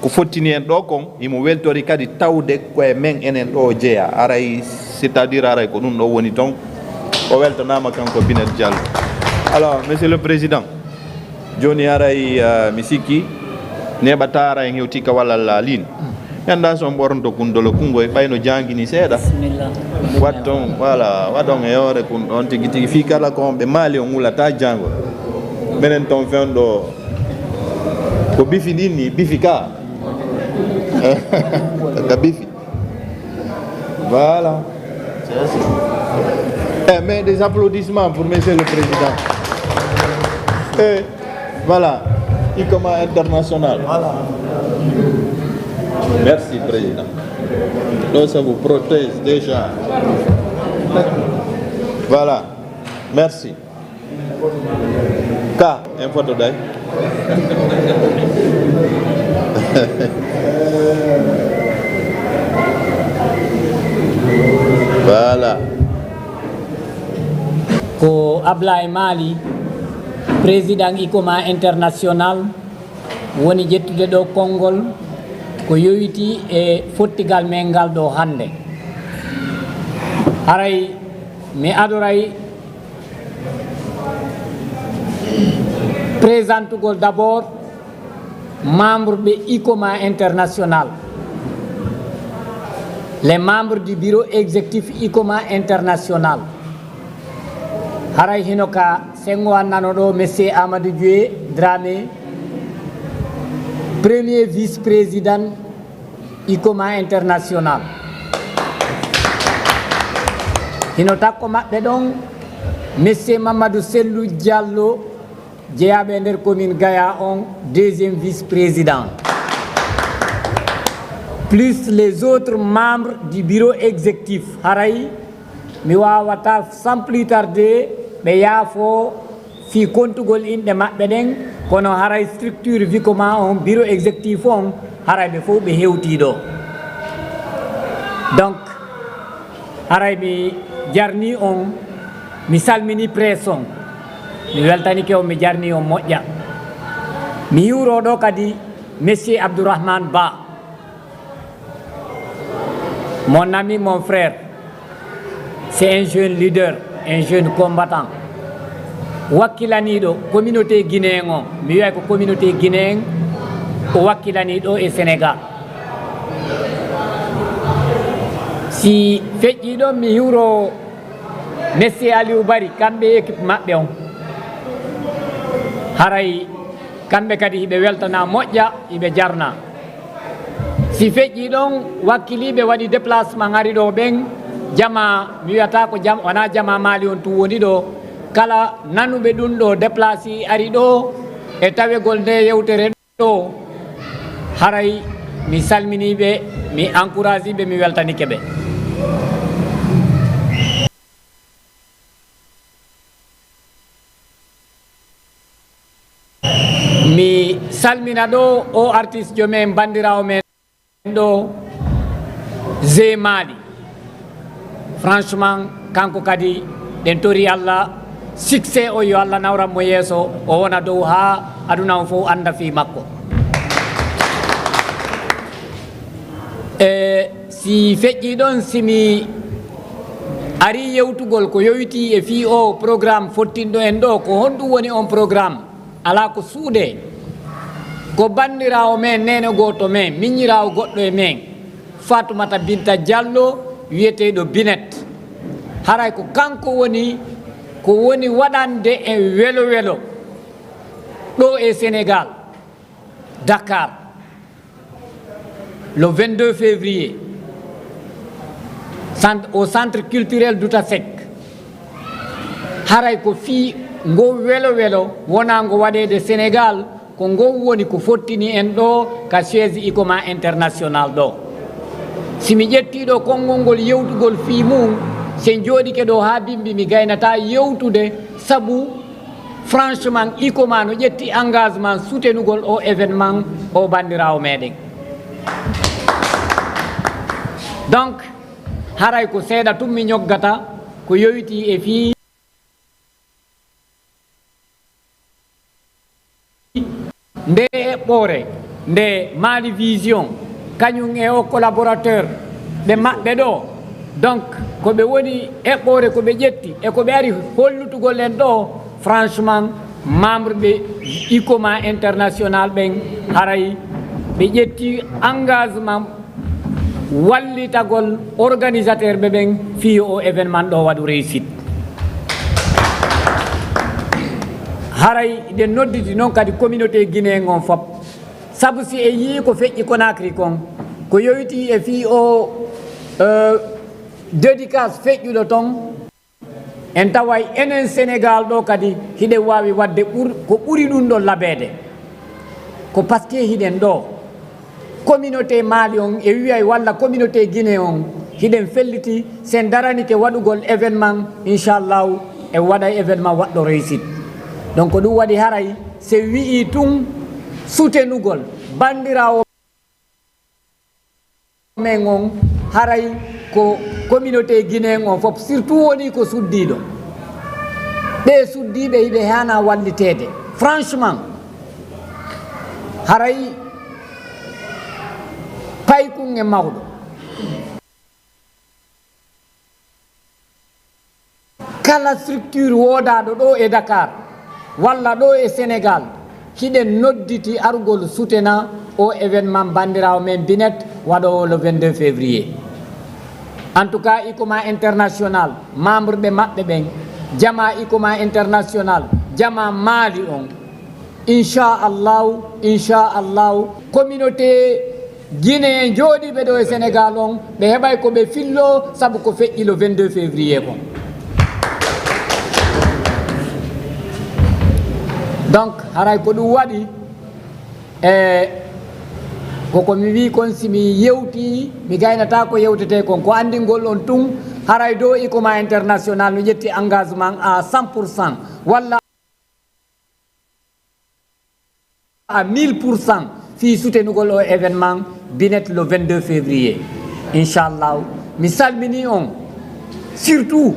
Ko fottini en ɗoo kon, himo weltori kadi tawde ko e men enen ɗoo o jeyaa. Aray, c'est-à-dire, aray ko ɗun ɗoo woni ton. O weltanaama kanko Binel Diallo. Alors, Monsieur le Président, jooni aray, euh, mi sikki neeɓataa aray en hewtii ka walal laalin. Mi anndaa so on ɓornoto kun dolo kun ngoy ɓay no jaangini seeɗa. Bismillah. Watton, voilà, waɗon e hoore kun ɗon tigi tigi. Fii kala ko on ɓe maali on wulataa jaangol. Menen ton fen ɗoo ko bifi ɗin ni, bifi ka. Ka bifi. Voilà. Eh, mais des applaudissements pour Monsieur le Président. Et voilà. Icoma International. Voilà. Merci, Président. Donc, ça vous protège déjà. Voilà. Merci. Ka, en photo day. Voilà. Ko Ablaye Mali, président Icoma International, woni ƴettude ɗoo konngol ko yowitii e fottigal men ngal ɗoo hannde. Haray mi adoray présentugol d'abord membre ɓe Icoma International, les membres du bureau exécutif Icoma International. Haray hino ka sengo an nano ɗoo, Monsieur Amadou Djoué Dramé, premier vice-président Icoma International. Hino takko maɓɓe ɗon, Monsieur Mamadou Sellou Diallo, jeyaaɓe e nder commune Gaya on, deuxième vice-président. Plus les autres membres du bureau exécutif. Haray mi waawataa sans plus tarder ɓe yaafoo fii kontugol inɗe maɓɓe ɗen, kono haray structure Icoma on, bureau exécutif on, haray ɓe fow ɓe hewtii ɗoo. Donc, haray mi jarnii on, mi salminii presse on, mi weltanike on, mi jarnii on moƴƴa. Mi hiwroo ɗoo kadi Monsieur Abdourahmane Ba. Mon ami, mon frère, c'est un jeune leader, un jeune combattant. Wakkilaniiɗo communauté guinéen on, mi wi'ay ko communauté guinéen o wakkilanii ɗoo e Sénégal. Si feƴƴii ɗon, mi hiwroo Monsieur Aliou Bari, kamɓe e équipe maɓɓe on. Haray kamɓe kadi hiɓe weltanaa moƴƴa, hiɓe jarnaa. Si feƴƴii ɗon, wakkiliiɓe waɗi déplacement ari ɗoo ɓen, jamaa, mi wi'ataa ko jam-, wanaa jamaa Maali on tun woni ɗoo, kala nanuɓe ɗun ɗoo déplacé ari ɗoo e tawegol ndee yewtere ɗoo, haray mi salminii ɓe, mi encouragii ɓe, mi weltanike ɓe. Mi salmina ɗoo oo artiste jo men, banndiraawo men ɗoo, Zé Mali. Franchement, kanko kadi, ɗen tori Alla, succès o yo Alla nawran mo yeeso, o wona dow haa aduna on fow annda fii makko. E si feƴƴii ɗon, si mi arii yewtugol ko yowitii e fii oo programme fottinɗo en ɗoo, ko honɗun woni on programme? Alaa ko suuɗee. Ko banndiraawo men, neene gooto men, miñiraawo goɗɗo e men, Fatoumata Binta Diallo, wi'eteeɗo Binet. Haray ko kanko woni, ko woni waɗande en welo welo ɗoo e Sénégal, Dakar. Le vingt-deux février, cent-, au centre culturel Douta Seck. Haray ko fii ngoo welo welo wonaa ngo waɗeede Sénégal, ko ngoo woni ko fottini en ɗoo ka siège Icoma International ɗoo. Si mi ƴettii ɗoo konngol ngol yewtugol fii mun, si en jooɗike ɗoo haa bimbi, mi gaynataa yewtude sabu franchement, Icoma no ƴetti engagement soutenugol oo événement oo banndiraawo meɗen. Donc, haray ko seeɗa tun mi ñoggata ko yowitii e fii ndee eɓɓoore. Nde Mali Vision, kañum e o collaborateur ɓe maɓɓe ɗoo, donc, ko ɓe woni eɓɓoore ko ɓe ƴetti e ko ɓe ari hollutugol en ɗoo, franchement, membre ɓe Icoma International ɓen, haray ɓe ƴetti engagement wallitagol organisateur ɓe ɓen fii yo o événement ɗoo waɗu réussite. Haray hiɗen nodditi non kadi communauté guinéen on fop, sabu si en yi'ii ko feƴƴi Conakry kon, ko yowitii e fii o, euh, dédicace feƴƴuɗo ton, en taway enen Sénégal ɗoo kadi hiɗen waawi waɗde ɓur-, ko ɓuri ɗum ɗon labeede. Ko parce que hiɗen ɗoo, communauté Mali on e wi'ay walla communauté Guinée on, hiɗen felliti, si en daranike waɗugol événement, inchallahu, en waɗay événement waɗɗo réussite. Donc, ko ɗum waɗi haray, si en wi'ii tun sutenugol banndiraawo men on, haray ko communauté guinéen on fof, surtout woni ko suddiiɗo. Ɓe suddiiɓe, hiɓe haana walliteede. Franchement, haray paykun e mawɗo. Kala structure woodaaɗo ɗoo e Dakar, walla ɗoo e Sénégal, hiɗen nodditi argol sutena o événement banndiraawo men Binet waɗoowo le vingt-deux février. En tout cas, Icoma International, membre ɓe maɓɓe ɓen, jamaa Icoma International, jamaa Mali on, inchallahu, inchallahu, communauté Guinéen jooɗiiɓe ɗoo e Sénégal on, ɓe heɓay ko ɓe filloo, sabu ko feƴƴi le vingt-deux février kon. Donc, haray ko ɗum waɗi, e, ko ko mi wii kon, si mi yewtii, mi gaynataa ko yewtetee kon, ko anndingol on tun, haray dow Icoma International no ƴetti engagement à cent pour cent, walla à mille pour cent fii sutenugol o événement Binet le vingt-deux février. Inchallahu, mi salminii on, surtout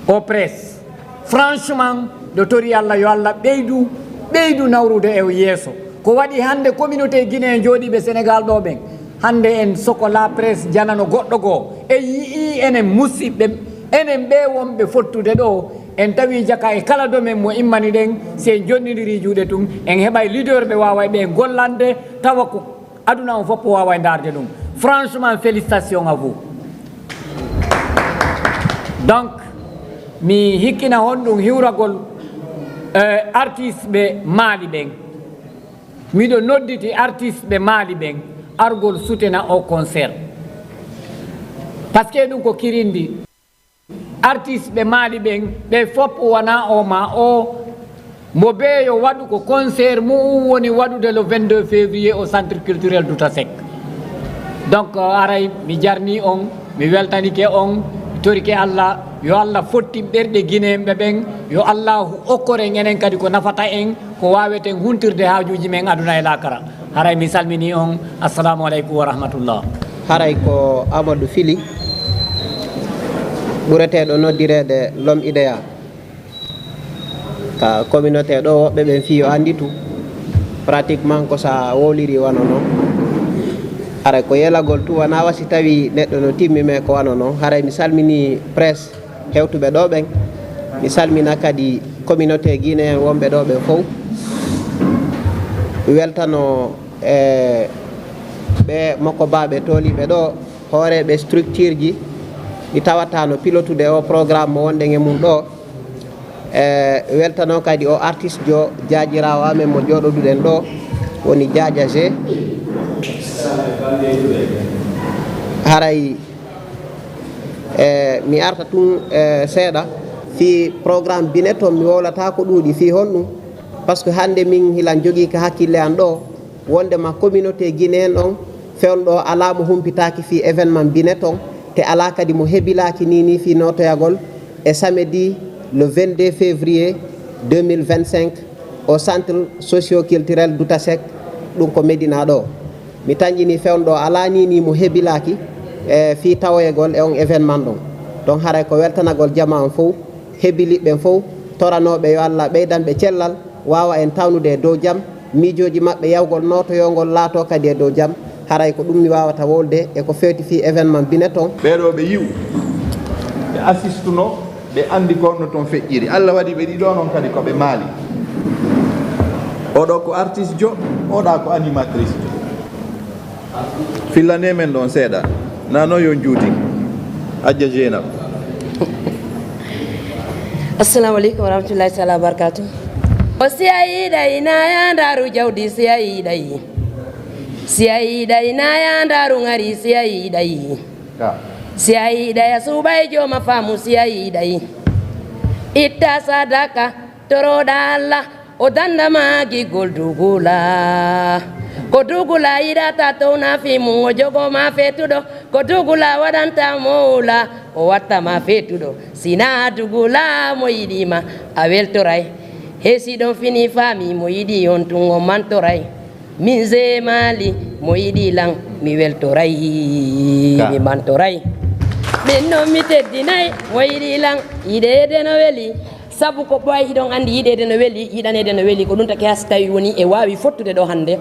o presse. Franchement, ɗo tori Allah, yo Allah ɓeydu, ɓeydu nawrude e o yeeso. Ko waɗi hannde communauté guinéen jooɗiiɓe Sénégal ɗoo ɓen, hannde en soko la presse janano goɗɗo goo. En yi'ii enen musiɓɓe, enen ɓee wonɓe fottude ɗoo, en tawii jaka e kala domaine mo immani ɗen, si en jonnindiri juuɗe tun, en heɓay leader ɓe waaway ɓe gollande, tawa ko aduna on fof waaway ndaarde ɗum. Franchement, félicitations à vous. Donc, mi hikkina honɗum hiwragol, eh, artiste ɓe Mali ɓen. Miɗo nodditi artiste ɓe Mali ɓen argol sutena o concert. Parce que ɗum ko kirindi. Artiste ɓe Mali ɓen, ɓe fof wonaa o maa o, mo beeyo waɗu ko concert mu'un woni waɗude le vingt-deux février au Centre Culturel Douta Seck. Donc, haray mi jarnii on, mi weltanike on, mi torike Allah, yo Allah fottin ɓerɗe Gineenɓe ɓen, yo Allaahu okkor en enen kadi ko nafata en, ko waaweten huntirde haajuuji men aduna e laakara. Haray mi salminii on. Assalamu aleykum wa rahmatullah. Haray ko Amadou Fili, ɓureteeɗo noddireede L'Homme Idéal. Ka communauté ɗoo, woɓɓe ɓen fii yo annditu. Pratiquement ko sa wowliri wano non. Haray ko yelagol tun, wanaa wa si tawii neɗɗo no timmi, mais ko wano non. Haray mi salminii presse hewtuɓe ɗoo ɓen. Mi salmina kadi communauté guinéen wonɓe ɗoo ɓen fow. Mi weltanoo, e, ɓe Mokobaaɓe tooliiɓe ɗoo, hooreeɓe structure ji ɗi tawata no pilotude o programme mo wonɗen e mun ɗoo. E, weltanoo kadi o artiste jo jaajiraawo amen mo jooɗoduɗen ɗoo, woni Jaaja G. Haray E, mi arta tun, e, seeɗa fii programme Binet on, mi wowlataa ko ɗuuɗi fii honɗun, parce que hannde min hilan jogii ka hakkille an ɗoo, wonndema communauté guinéen on fewndo alaa mo humpitaaki fii événement Binet on, te alaa kadi mo hebilaaki nii nii fii nootoyagol e samedi le vingt-deux février deux mille vingt-cinq au centre socio-culturel Douta Seck, ɗun ko Médina ɗoo. Mi tanƴinii fewndo ɗoo, alaa nii nii mo hebilaaki, e, fii tawoyegol e on événement ɗon. Donc, haray ko weltanagol jamaa on fow, hebiliɓe ɓen fow, toranooɓe yo Allah ɓeydan ɓe cellal, waawa en tawnude e dow jam, Miijooji maɓɓe yawgol nootoyoo ngol laatoo kadi e dow jam, haray ko ɗum mi waawata wowlude e ko feewti fii événement Binet on. Ɓee ɗoo ɓe yi'u, ɓe assistunoo, ɓe anndi ko honno ton feƴƴiri. Alla waɗi ɓe ɗiɗo non kadi ko ɓe Maali. Oo ɗoo ko artiste jo, oo ɗaa ko animatrice jo. Fillanee men ɗon seeɗa. Na non yo njuuti. Hajja Jeynab. Assalamu aleykum wa rahmatullahi taala wa barakatuh. O si a yiɗay na ya ndaaru jawdi si a yiɗay. Si a yiɗay na ya ndaaru ŋari si a yiɗay. Ka. Si a yiɗay a suuɓay jooma faamu si a yiɗay. Itta sadaka toroɗa Alla. O danda ma gigol dugula. Ko dugula yiɗata towna fii mum, o jogo ma feetuɗo. Ko dugula waɗanta mowla, o watta ma feetuɗo. Sina dugula mo yiɗi ma, a weltoray. He si ɗon fini faami, mo yiɗi on tun, o mantoray. Min ze Maali, mo yiɗi lan, mi weltoray, Ka. Mi mantoray. Min non mi teddinay, mo yiɗi lan, yiɗeede no weli. Sabu ko ɓooy hiɗon anndi yiɗeede no weli, yiɗaneede no weli. Ko ɗum taki haa si tawii wonii e waawi fottude ɗoo hannde,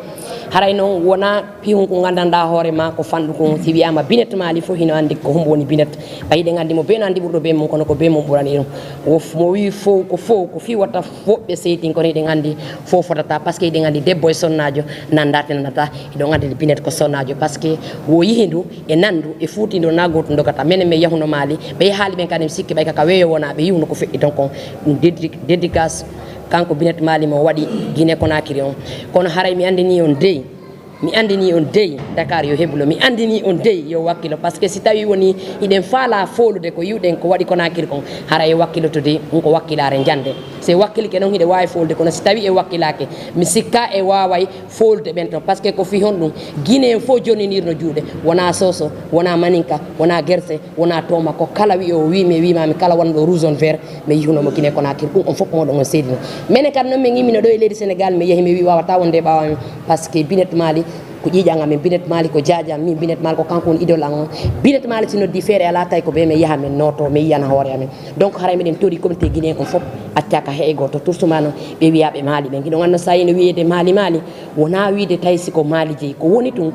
haray non wonaa pihun ko nganndanɗaa hoore maa ko fanɗu kun. Si wiyaama Binet Maali fof hino anndi ko hombo woni Binet. Ɓay hiɗen anndi mo bee no anndi ɓurɗo bee mum, kono ko bee mum ɓurani ɗum. Wo f-, mo wii fow ko fow, ko fii wota woɓɓe seytin, kono hiɗen anndi fow fotataa, parce que hiɗen anndi debbo e sonnaajo nan dartinanata. Hiɗon anndi Binet ko sonnaajo, parce que wo yihi ndu, e nandu, e fuuti ndu, na gootum dogata. Menen men yahuno Maali, ɓe yahaali ɓen kadi, mi sikki ɓay ka, ka weeyo wona, ɓe yi'uno ko feƴƴi ton kon. Ɗum dedi-, dédicace, kanko Binet Maali mo waɗi Guinée Conakry on. Kono haray mi anndinii on dey, mi anndinii on dey, Dakar yo hebulo, mi anndinii on dey, yo wakkilo, parce que si tawii wonii hiɗen faalaa foolude ko yi'uɗen ko waɗi Conakry kon, haray yo wakkilo to dey, ɗum ko wakkilaare njande. Si en wakkilike non hiɗen waawi foolude, kono si tawii en wakkilaaki, mi sikkaa en waaway foolude ɓen ton, parce que ko fii honɗum? Guinée en fow jonninirno juuɗe, wonaa Soso, wonaa Maninka, wonaa Gerse, wonaa Tooma, ko kala wi'oowo wii mi e wii maa mi, kala wonɗo rouge jaune vert, mi yihuno mo Guinée Conakry, ɗum on fof mooɗon on seedino. Menen kadi non men immino ɗoo e leydi Sénégal, mi yahi mi wii waawataa wonde e ɓaawo amen, parce que Binet Maali ko ƴiiƴan amen, Binet Maali ko jaajan, min Binet Maali ko kanko woni idole an on. Binet Maali si noddii feere alaa tawi ko bee men yaha men nootoo, men yiyana hoore amen. Donc haray miɗen tori comité guinéen on fof accaaka hay gooto, tout simplement ɓe wiyaaɓe Maali ɓen. Hiɗon annda so a yino wiyeede Maali Maali, wonaa wiide tawi si ko Maali jeyi. Ko woni tun,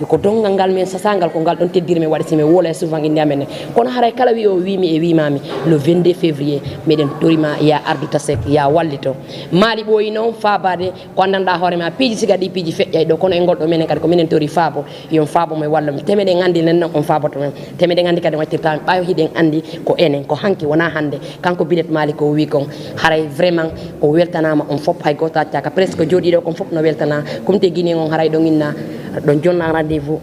ko donngal ngal men sasaangal, ko ngal ɗon teddiri men waɗi si men wowla e souvent innde amen nden. Kono haray kala wi'oowo wii mi e wii maa mi, le vingt-deux février, miɗen tori ma ya ardu Tasek, ya wallito. Maali ɓooyi non faabaade ko anndanɗaa hoore maa, piiji siga ɗi piiji feƴƴay ɗoo, kono e ngol ɗoo menen kadi ko minen tori faabo. Yo on faabo mo e wallo mo. Teme ɗen anndi nen non on faaboto men. Teme ɗen anndi kadi on accirtaa men. Ɓaawo hiɗen anndi ko enen, ko hanki, wonaa hannde. Kanko Binet Maali ko o wii kon, haray vraiment o weltanaama on fof, hay gooto accaaka. Presque jooɗiiɗo kon fof no weltanaa. Comité guinéen on haray ɗon inna, ɗon jonna rendez-vous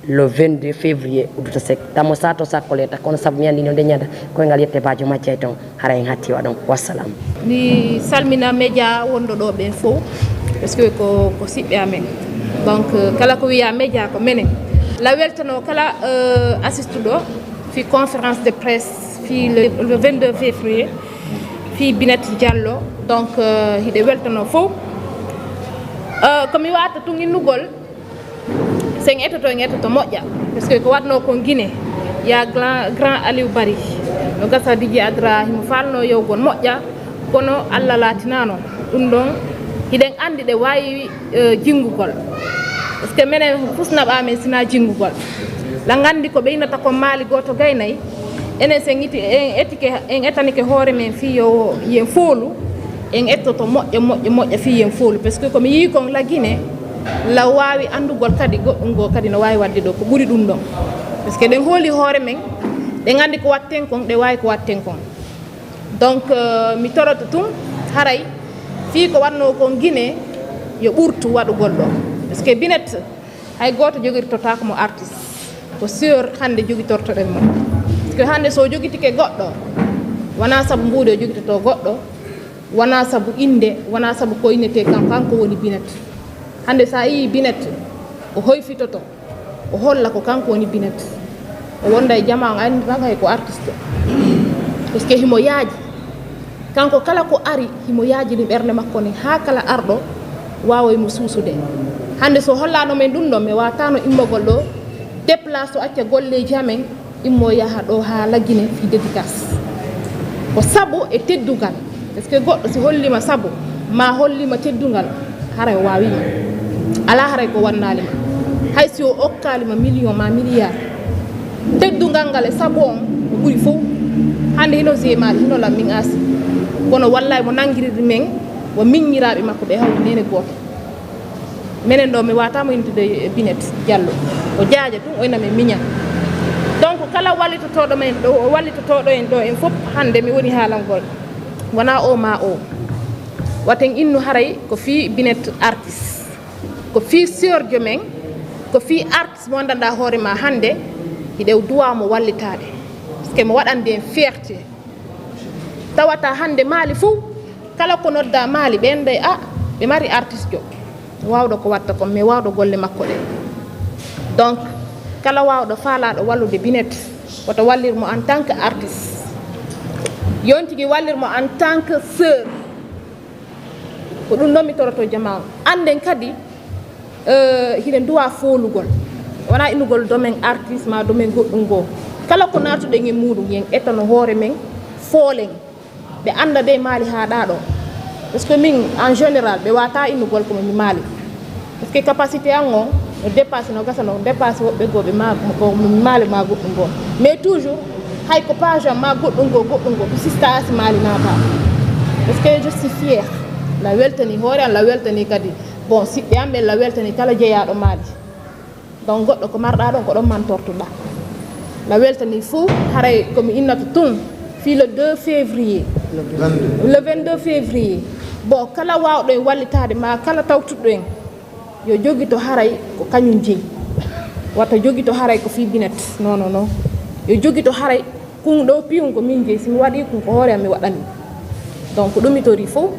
le vingt-deux février, Uduta Seck. Tamo sato sakkoleta, kono sabu mi anndi no nde ñanda, koyngal yette baajo majjay ton. Hara en hatti waɗon. Wassalam. Mi salmina média wonɗo ɗo ɓen fow, parce que ko, ko siɓɓe amen. Donc, euh, kala ko wiya média ko menen. La weltano kala, euh, assistuɗo fi conférence de presse fi le, le vingt-deux février fi Binet Diallo. Donc, euh, hiɗe weltano fow. Euh, ko mi wata tun innugol, si en etoto, en etoto moƴƴa, parce que ko waɗno kon Guinée, ya grand, grand Aliou Bari, no gasa Didier Adra himo falno yewgol moƴƴa, kono Allah laatinano ɗum ɗon. Hiɗen anndi ɗe waawi, eh, jingugol, parce que menen fusnaɓa men sina jingugol. La nganndi ko ɓe innata kon maali gooto gaynay, enen si en iti-, en etike, en etanike hoore men fii yo yen foolu, en ettoto moƴƴa, moƴƴa, moƴƴa fii yen foolu, parce que ko mi yii kon la Guinée, la waawi anndugol kadi goɗɗum goo kadi no waawi waɗde ɗo ko ɓuri ɗum ɗon. Parce que ɗen hooli hoore men, ɗen anndi ko watten kon, ɗe waawi ko watten kon. Donc, euh, mi toroto tun, haray fii ko waɗno kon Guinée, yo ɓurtu waɗugol ɗo. Parce que Binet, hay gooto jogirtotaako mo artiste. Ko sûr hannde jogitortoɗen mo. Parce que hannde so o jogitike goɗɗo, wonaa sabu mbuuɗo o jogitotoo goɗɗo, wonaa sabu innde, wonaa sabu ko innetee kan, kanko woni Binet. Hannde so a yii Binet, o hoyfitoto, o holla ko kanko woni Binet. O wonda e jamaa, on anndiraaka hay ko artiste. Parce que himo yaaji. Kanko kala ko ari, himo yaajini ɓernde makko nden, haa kala arɗo waaway mo suusude. Hannde so hollaano men ɗum ɗon, mi waawataano immogol ɗo, déplace o acca golleeji amen, immo yaha ɗo haa Lagine fii dédicace. Ko sabu e teddungal, parce que goɗɗo si holliima sabu, maa holliima teddungal, Haray o waawii ma. Alaa haray ko wannaali ma. Hay si o okkaali ma million maa milliard, teddungal ngal e sago on, ko ɓuri fow. Hannde hino jeemaali, hino lan min aasi. Kono wallaahi mo nanngiriri men, wo miññiraaɓe makko ɓe hawri neene gooto. Menen ɗoo, mi waawataa mo innude e Binet Jallo. O jaaja tun, o ina men miña. Donc, kala wallitotooɗo men ɗoo, wallitotooɗo en ɗoo en fof, hannde mi woni haalangol. Wonaa oo maa oo. Waten innu haray ko fii Binet Artist. Ko fii sœur jo men, ko fii artiste mo anndanɗaa hoore maa hannde, hiɗen duwaa mo wallitaade. Parce que mo waɗande en fierté. Tawata hannde Mali fow, kala ko noddaa Mali, ɓe annday, a, ɓe mari artiste jo. Waawɗo ko watta kon, mais waawɗo golle makko ɗen. Donc, kala waawɗo faalaaɗo wallude Binet, woto wallir mo en tant que artiste. Yo on tigi wallir mo en tant que sœur. Ko ɗum ɗon mi toroto jamaa on. Annden kadi, eh, hiɗen duwaa foolugol. Wonaa innugol domaine artiste maa domaine goɗɗum goo. Kala ko naatuɗen e muuɗum, yen etano hoore men, foolen. Ɓe annda dey Mali haaɗaa ɗoo. Parce que min, en général, ɓe waawataa innugol ko mi Mali. Parce que capacité an on no dépassé, no gasa no dépassé woɓɓe goo ɓe maa, ko mi Mali maa goɗɗum goo. Mais toujours, hay ko page am maa goɗɗum goo, goɗɗum goo, ko Sista Asi Mali naataa. Parce que je suis fière. La weltani hoore an, la weltani kadi, bon, siɓɓe an ɓen, la weltani kala jeyaaɗo Mali. Donc, goɗɗo ko marɗaa ɗon, ko ɗon mantortuɗaa. La weltani fuu, haray ko mi innata tun, fii le deux février. Le vingt-deux février. Bon, kala waawɗo en wallitaade, maa kala tawtuɗo en, yo jogito haray ko kañum jeyi. Wata jogito haray ko fii Binet. Non, non, non. Yo jogito haray kun ɗoo piyun ko min jeyi. Si mi waɗii kun ko hoore am mi waɗani. Donc, ɗum mi torii fow.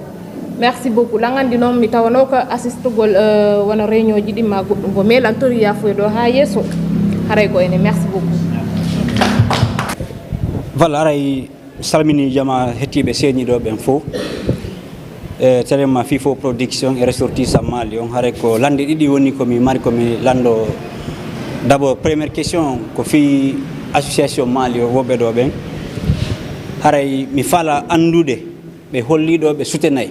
Merci beaucoup. Lan anndi noon mi tawanoo ko assistugol, eh, wano réunion ji ɗin maa goɗɗum ko. Mais lan torii yaafuya ɗoo haa yeeso. Haray ko ene. Merci beaucoup. Voilà, haray salmini jamaa hettiiɓe seeniiɗo ɓen fow. E, telen ma Fifo Production e ressortissant Mali on, haray ko lande ɗiɗi woni ko mi mari ko mi lando. D'abord, première question ko fii association Mali o, woɓɓe ɗoo ɓen. Haray mi fala anndude ɓe holli ɗoo ɓe soutenay.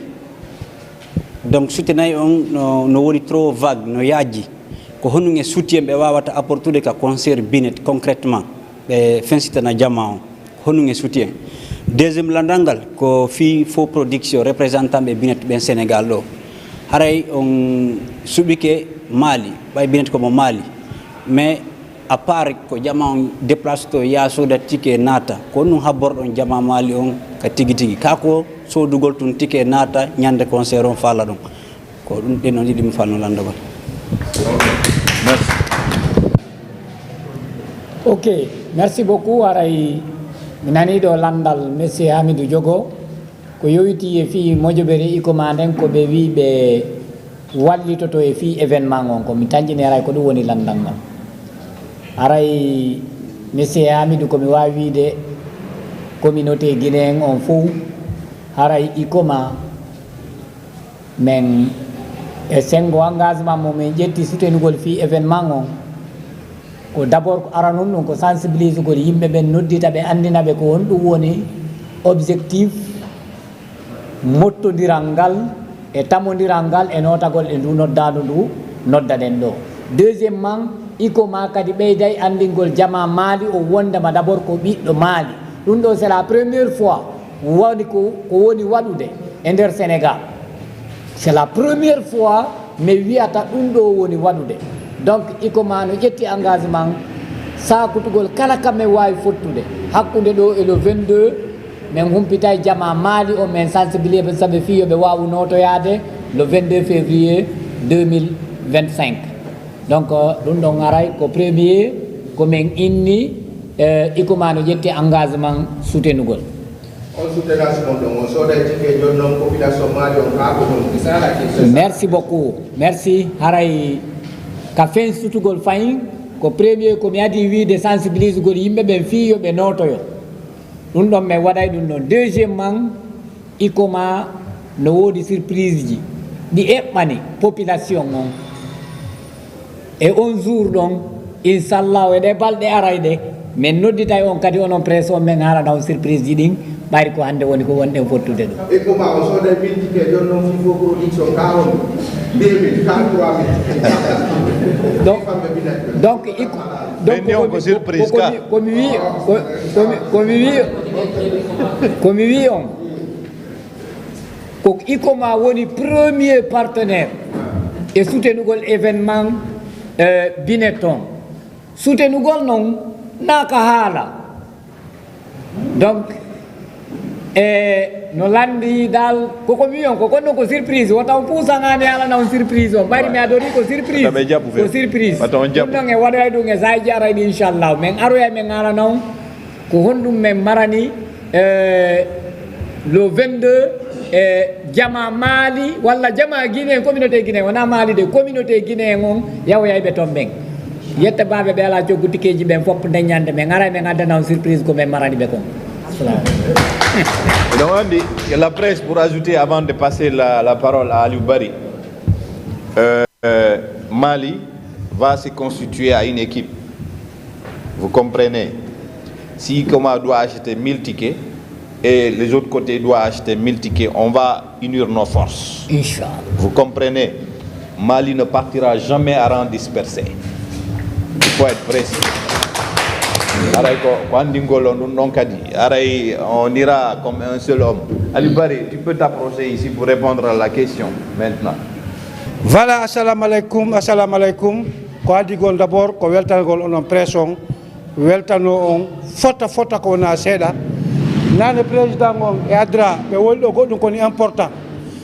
Donc, soutenay on no, no woni trop vague, no yaaji. Ko honum e soutien ɓe waawata apportude ka concert Binet concrètement? Ɓe fensitana jamaa on. Honum e soutien? Deuxième landal ngal ko fii Fo Production, représentant ɓe Binet ɓen Sénégal ɗoo. Haray on suɓike Mali, ɓay Binet ko mo Mali. Mais à part ko jamaa on déplace to yaa sooda ticket naata, ko honum habborɗon jamaa Mali on ka tigi tigi? Kaa ko soodugol tun ticket naata ñande concert on faala ɗon? Ko ɗum, ɗen on yiɗi mi falno lanndagol. Merci. Ok, merci beaucoup. Haray mi nanii ɗoo lanndal Monsieur Hamidou Diogo, ko yowitii e fii mojoɓere Icoma nden, ko ɓe wi'i ɓe wallitoto e fii événement on. Ko mi tanƴini haray ko ɗum woni lanndal ngal. Haray Monsieur Hamidou, ko mi waawi wi'ude communauté guinéen on fow, haray Icoma Men e senngo engagement mo men ƴetti soutenugol fii événement on, ko d'abord ko aranun ɗum ko sensibilisugol yimɓe ɓen, noddita ɓe, anndina ɓe ko honɗum woni objectif mottondiral ngal e tamondiral ngal e nootagol e ndu noddaandu ndu noddaɗen ɗoo. Deuxièmement, Icoma kadi ɓeyday anndingol jamaa Mali o wondema d'abord ko ɓiɗɗo Mali. Ɗum ɗoo c'est la première fois woni ko, ko woni waɗude e nder Sénégal. C'est la première fois mi wi'ata ɗum ɗoo woni waɗude. Donc, Icoma no ƴetti engagement saakutugol kala ka men waawi fottude hakkunde ɗoo e le vingt-deux, men humpitay jamaa Mali o, men sensibiliser ɓe fii yo ɓe waawu nootoyaade le vingt-deux février deux mille vingt-cinq. Donc, ɗum ɗon aray ko premier ko men inni, eh, Icoma no ƴetti engagement soutenugol. On soutenance mon ɗon, on sooday ticket jooni non, population Mali on kaa ko ɗon, c'est ça la question. Merci beaucoup. Merci. Haray ka fensutugol fayin, ko premier ko mi adii wiide sensibilisugol yimɓe ɓen fii yo ɓe nootoyo. Ɗum ɗon men waɗay ɗum ɗon. Deuxièmement, Icoma no woodi surprise ji ɗi eɓɓani population on. E on jour ɗon, inchallahu, e ɗee balɗe arayɗe, men nodditay on kadi onon presse on, men haalana on surprise ji ɗin, ɓayri ko hannde woni ko wonɗen fottude ɗum. Icoma, on sooday bill ticket jooni non, Fifo Production kaa on. Donc, donc, iko, donc, ɓenni on ko surprise ko ka. Ko mi wi, ko, ko mi, ko mi wi, ko mi wi on, ko iko ma woni premier partenaire e soutenugol événement, euh, Binet on. Soutenugol non, naa ka haala. Donc, e no lanndi dal, koko mi wi'on, ko kon non ko surprise, wota on puusan an e alana on surprise on. Ɓayri mi adorii ko surprise, ko surprise. Wata on jaɓu. Ɗum non e waɗoya ɗum e saaji aray ɗi, inchallah. Men aroya men alana on, ko honɗum men marani, e, le vingt-deux, e, jama Mali, walla jama Guinée, communauté Guinée, wona Mali de, communauté Guinée on, yawoyayɓe ton ɓen. Yetta baaɓe ɓe alaa coggu tikeeji ɓen fof nde ñande men aray men addana on surprise ko men marani ɓe kon. Assalamu aleykum. Miɗo anndi la presse pour ajouter avant de passer la, la parole à Aliou Barry. Euh, Mali va se constituer à une équipe. Vous comprenez? Si Koma doit acheter mille tickets et les autres côtés doivent acheter mille tickets, on va unir nos forces. Inch'Allah. Vous comprenez? Mali ne partira jamais à rang dispersé. Il faut être précis. Aray ko, ko anndingol on ɗum ɗon kadi. Aray on ira comme un seul homme. Aliou Barry, tu peux t'approcher ici pour répondre à la question maintenant. Voilà, assalamu aleykum, assalamu aleykum. Ko adii kon d'abord ko weltangol onon presse on, weltanoo on fota fota ko wonaa seeɗa. Naane président on e adra ɓe woni ɗo goɗɗum ko ni important.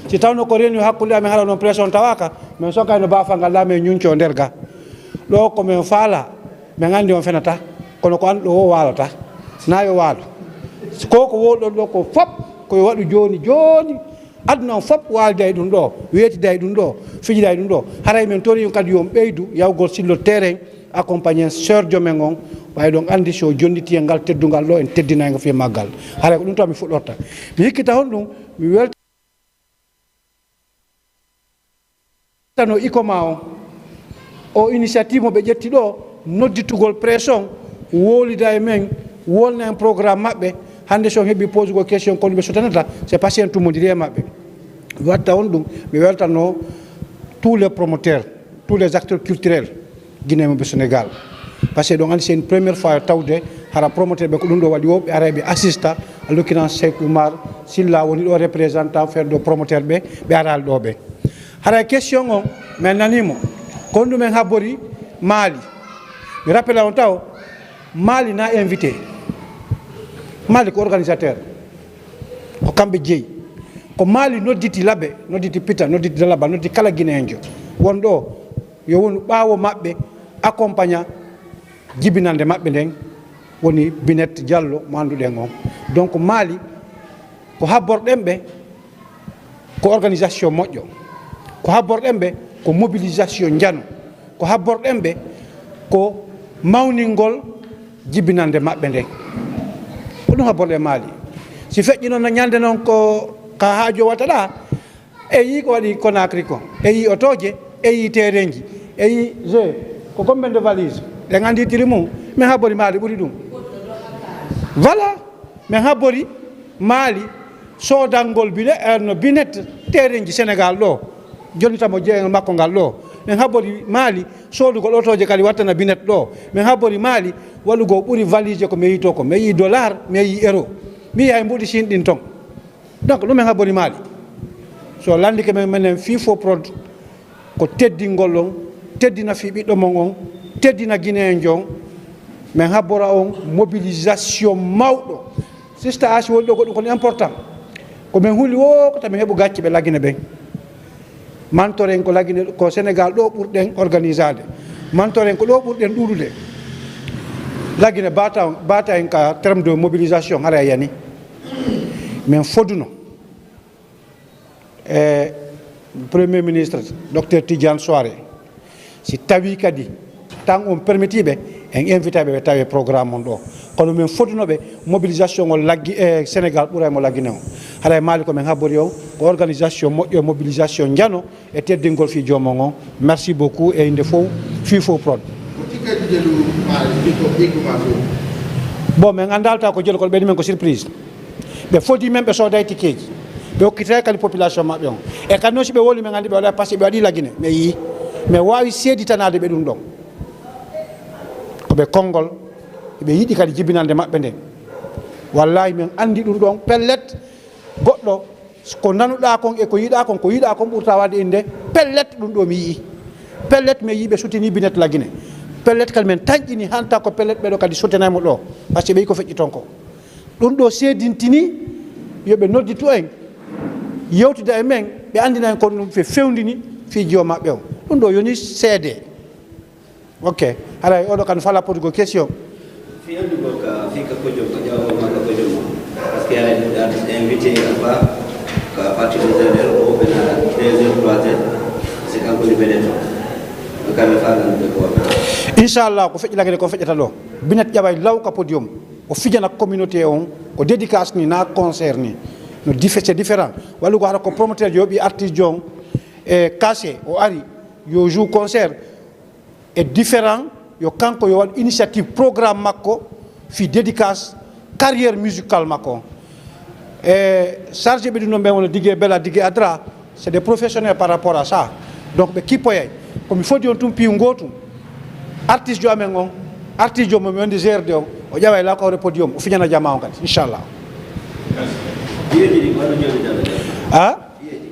Si tawno ko réunion hakkunde amen haɗa onon presse on tawaaka, men sokayno baafal ngal ɗa men ñuncoo nder ga. Ɗo ko men faala, men anndi on fenata, kono ko an ɗo o waalata, na yo waalu. Ko ko wowɗon ɗo ko fop ko yo waɗu jooni jooni. Aduna on fof waaliday ɗum ɗo, weetiday ɗum ɗo, fijiday ɗum ɗo. Haray men tori on kadi yo on ɓeydu yawgol sur le terrain, accompagner sœur jo men on, ɓay ɗon anndi si o jonniti e ngal teddungal ɗo, en teddinay ngo fii maggal. Haray ko ɗum taw mi fuɗɗorta. Mi hikkita honɗum, mi welta no iko ma on. O initiative mo ɓe ƴetti ɗo, nodditugol presse on, wowlida e men, wolna en programme maɓɓe. Hannde si on heɓi posugol question kono ɓe sotanata, c'est parce que en tumondiri e maɓɓe. Mi watta on ɗum, mi weltanoo tous les promoteurs, tous les acteurs culturels guinéens mo ɓe Sénégal. Parce que ɗon anndi c'est une première fois tawde hara promoteur ɓe ko ɗum ɗo waɗi o, ɓe aray ɓe assista, en l'occurrence Cheikh Oumar Silla woni ɗo représentant faire de promoteur ɓe, ɓe araali ɗo ɓe. Haray question on, men nanii mo. Ko honɗum men habbori Mali? Mi rappela on taw, Mali na invité. Mali ko organisateur. Ko kamɓe jeyi. Ko Mali nodditi Labe, nodditi Pita, nodditi Dalaba, nodditi kala Guinéenjo. Won ɗo, yo wonu ɓaawo maɓɓe, accompagna jibinande maɓɓe nden, woni Binet Diallo mo annduɗen on. Donc Mali, ko habborɗen ɓe, ko organisation moƴƴo. Ko habborɗen ɓe ko mobilisation njano. Ko habborɗen ɓe ko mawningol jibinande maɓɓe nden. Ko ɗum habborɗen Mali. Si feƴƴi noon no ñande noon ko ka haajo watta ɗa, e yii ko waɗi Conakry ko, e yii otooje, e yii terenji, e yii je, ko combien de valise? Ɗen anndi tiri mum, min habbori Mali ɓuri ɗum. Voilà. Min habbori Mali soodangol bine, eh, no Binet terenji Sénégal ɗo, jonnita mo jeeyal makko ngal ɗo. Min habbori Mali soodugol otooje kadi wattana Binet ɗo. Min habbori Mali waɗugol ɓuri valise ko mi yii to ko. Mi yii dollar, mi yii euro. Mi yii hay mbuuɗi Siin ɗin ton. Donc, ɗum min habbori Mali. So lanndike men, menen Fifo Prod, ko teddingol on, teddina fii ɓiɗɗo mon on, teddina Guinéen on, men habbora on mobilisation mawɗo. Sista Asi woni ɗo goɗɗum kono important. Ko men huli wo ko tamin heɓu gacce ɓe Lagine ɓen. Mantoren ko Lagine, ko Sénégal ɗo ɓurɗen organisaade. Mantoren ko ɗo ɓurɗen ɗuuɗude. Lagine bata, bata en ka terme de mobilisation hara yani. Men foduno. E Premier Ministre, Docteur Tidiane Souare, si tawi kadi tan on permettii ɓe, en invita ɓe, ɓe tawe programme on ɗo. Kono min fotuno ɓe mobilisation o Laggi-, e Sénégal ɓura e mo Lagine on. Haray Mali ko min habbori on, ko organisation moƴƴo e mobilisation njano e teddingol fii joomon on. Merci beaucoup e innde fow, Fifo Prod. Ko tikka jelu ma, jikko, jikko ma fow. Bon, min anndaa taw ko jelu, kono ɓeydi men ko surprise. Ɓe fodi men, ɓe sooday tikeeji. Ɓe okkitay kadi population maɓɓe on. E kadi non, si ɓe woli men, anndi ɓe waɗa, parce que ɓe waɗi Lagine. Mi yi'i. Mi waawi seeditanaade ɓe ɗum ɗon. Ko ɓe konngol, ɓe yiɗi kadi jibinande maɓɓe nden. Wallaahi, min anndi ɗum ɗon. Pellet, goɗɗo, ko nanuɗaa kon e ko yiɗaa kon, ko yiɗaa kon ɓurta waɗde innde. Pellet, ɗum ɗo mi yi'i. Pellet, mi yi'i ɓe sutini Binet Lagine. Pellet, kadi min tanƴini hanta ko pellet ɓe ɗo kadi sutinay mo ɗo. Parce que ɓe yi'i ko feƴƴi ton ko. Ɗum ɗo seedintini yo ɓe nodditu en, yewtida e men, ɓe anndina en ko ɗum ɓe fewndini fii jiwo maɓɓe on. Ɗum ɗo yoni seede. Ok. Haray oɗo kan fala podugo question. Fii anndugol ka, fii ka kojom, ka ƴawgol maa ka kojom. Parce que haray ɗum ɗo artiste invité à part, ka partir de zéro heure, o ɓe naata deux heures, trois heures, c'est kanko ni ɓe to. Ɗum kam mi faa anndude ko wona. Inchallah, ko feƴƴi Lagine ko feƴƴata ɗo. Binet ƴaway law ka podium. O fijana communauté on, ko dédicace ni, na concert ni. No diffé-, c'est différent. Wallugo hara ko promoteur yo ɓi artiste on, e cachet, o ari, yo joue concert. E différent, yo kanko yo waɗu initiative programme makko, fi dédicace, carrière musicale makko. E chargé ɓe ɗum ɗon ɓen wona Digue Bella, Digue Adra, c'est des professionnels par rapport à ça. Donc ɓe kippoyay. Ko mi fodi on tun piiw ngootu. Artiste jo amen on, artiste jo mo mi wonde G R D on, o ƴawa e law kawre podium, o fijana jamaa on kadi, inchallah. Biyeeji ɗi ko hono joni jannata? Ah? Biyeeji.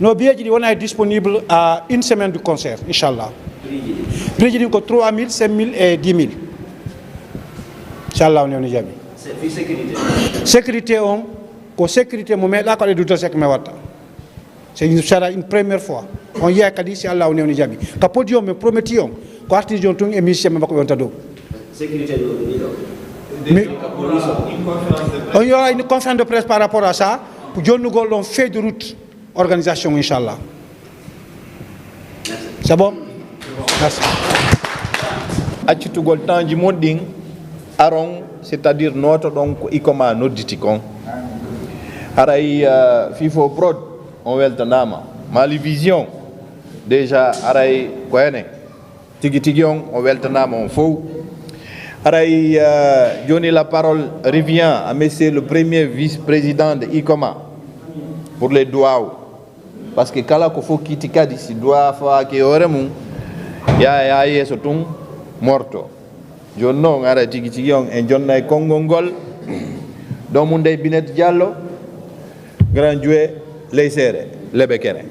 No, biyeeji ɗi wona disponible à une semaine du concert, inchallah. Prix ji ɗi? Prix ji ɗin ko trois mille, cinq mille et dix mille. Inchallah, on woni jaɓi. C'est fi sécurité? Sécurité on, ko sécurité mo meeɗa ko ɗe du sec me watta. C'est une, sera une première fois. On yiya kadi si Allah o newni jaɓi. Ka podium, mi prometti on, ko artiste on tun e musicien ɓe makko ɓe wonta dow. Sécurité ɗo, ɗo, ɗo. Mi, on yora une conférence de presse par rapport à ça, pour jonnugol ɗon feuille de route organisation, inchallah. C'est bon? Merci. Accitugol temps ji mon ɗin, aron, c'est-à-dire nootoɗon ko Icoma nodditi kon. Haray, euh, Fifo Prod, on weltanaama. Mali Vision, déjà, haray ko enen. Tigi tigi on, on weltanaama on fow. Haray, euh, jooni la parole revient à monsieur le premier vice-président de Icoma pour les duwaaw. Parce que kala ko fokkiti kadi, si duwaa fawaaki e hoore mum, yaa, yaa yeeso tun morto. Jooni non, ara tigi tigi on, en jonnay konngol ngol. Ɗo mum dey Binet Diallo, Grand Jouet, Ley Seere, Lebe Kere.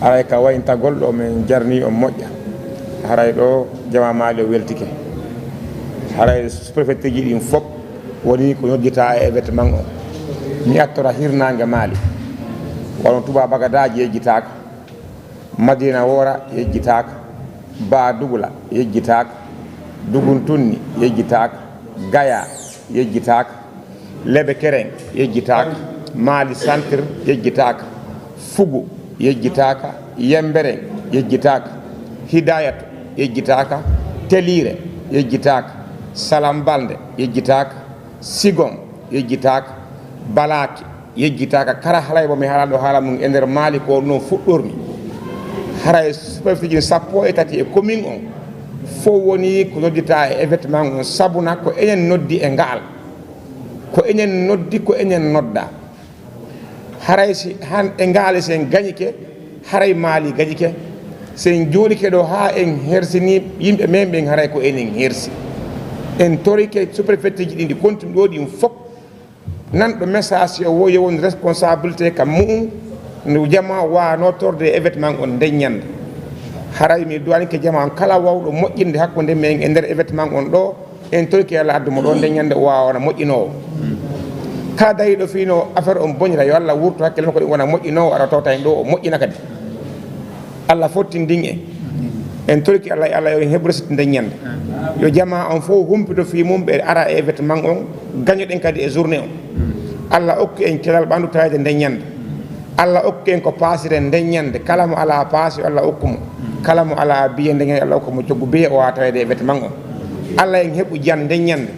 Aray ka wayntagol ɗo men jarni on moƴƴa. Haray ɗo jamaa Maali o weltike. Haray sous-préfecture ji ɗin fop woni ko nodditaa e événement o. Mi attora hirnaange Maali. Wano Tuubaa Bagadaaji yejjitaaka, Madiina Woora yejjitaaka, Baa Dugula yejjitaaka, Duguntunni yejjitaaka, Gayaa yejjitaaka, Lebe Kereŋ yejjitaaka, Maali Santir yejjitaaka, Fugu yejjitaaka, Yembereŋ yejjitaaka, Hidaayatu yejjitaaka, Teliire yejjitaaka, Salambalnde yejjitaaka, Sigom yejjitaaka, Balaaki yejjitaaka. Kala haray mo mi haalano haala mum e nder Maali ko ɗum fuɗɗormi. Haray sous-préfecture sappo e tati e commune on, fof woni ko nodditaa e événement on, sabuna ko enen noddi e ngaal. Ko enen noddi, ko enen nodda. Haray si han e ngaale si en gañike, haray Maali gañike. Si en jooɗike ɗo haa en hersini yimɓe men ɓen, haray ko enen hersi. En torike sous-préfecture ji ɗi ndi kontumi ɗo ɗin fof, nanɗo message o wo yo won responsabilité ka mu'um, no jama waano torde e événement on nden ñande. Haray mi duwanike jama on kala wawɗo moƴƴinde hakkunde men e nder événement on ɗo, en torike Allah addu mo ɗo nden ñande o waawa wona moƴƴinoowo. Kala dariiɗo fii no affaire on bonira, yo Allah wurto hakkille makko ɗin wona moƴƴinoowo, ara tawta en ɗo o moƴƴina kadi. Allah fottindin en. En torike Allah, Allah yo en heɓu resde nden ñande. Yo jama on fof humpito fii mum, ɓe ara e événement on, gañoɗen kadi e journée on. Allah okku en kelal ɓandu tawede nden ñande. Allah okku en ko paasiren nden ñande. Kala mo alaa paasi, yo Allah okku mo. Kala mo alaa biye nden ñande, Allah okku mo coggu biye, o waawa tawede e événement on. Allah en heɓu jan nden ñande.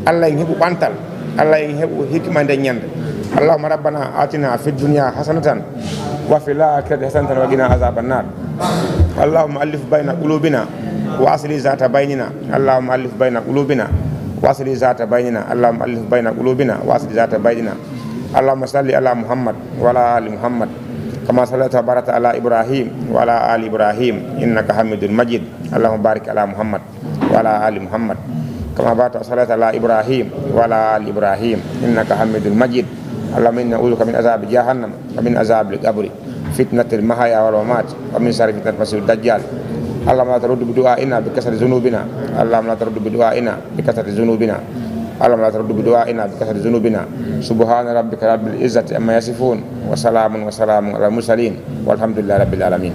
Allah en heɓu ɓantal. Allah en heɓu hikma nden ñande. اللهم ربنا آتنا في الدنيا حسنة وفي الآخرة حسنة وقنا عذاب النار. اللهم ألف بين قلوبنا وأصلح ذات بيننا. اللهم ألف بين قلوبنا وأصلح ذات بيننا. اللهم ألف بين قلوبنا وأصلح ذات بيننا. اللهم صل على محمد وعلى آل محمد كما صليت وباركت على إبراهيم وعلى آل إبراهيم إنك حميد مجيد. اللهم بارك على محمد وعلى آل محمد كما باركت وصليت على إبراهيم وعلى آل إبراهيم إنك حميد مجيد. اللهم إنا نعوذ بك من عذاب جهنم ومن عذاب القبر، فتنة المحيا والممات، ومن شر فتنة المسيح الدجال. اللهم لا ترد بدعائنا بكثرة ذنوبنا. اللهم لا ترد بدعائنا بكثرة ذنوبنا. اللهم لا ترد بدعائنا بكثرة ذنوبنا. سبحان ربك رب العزة عما يصفون، وسلام وسلام على المرسلين، والحمد لله رب العالمين.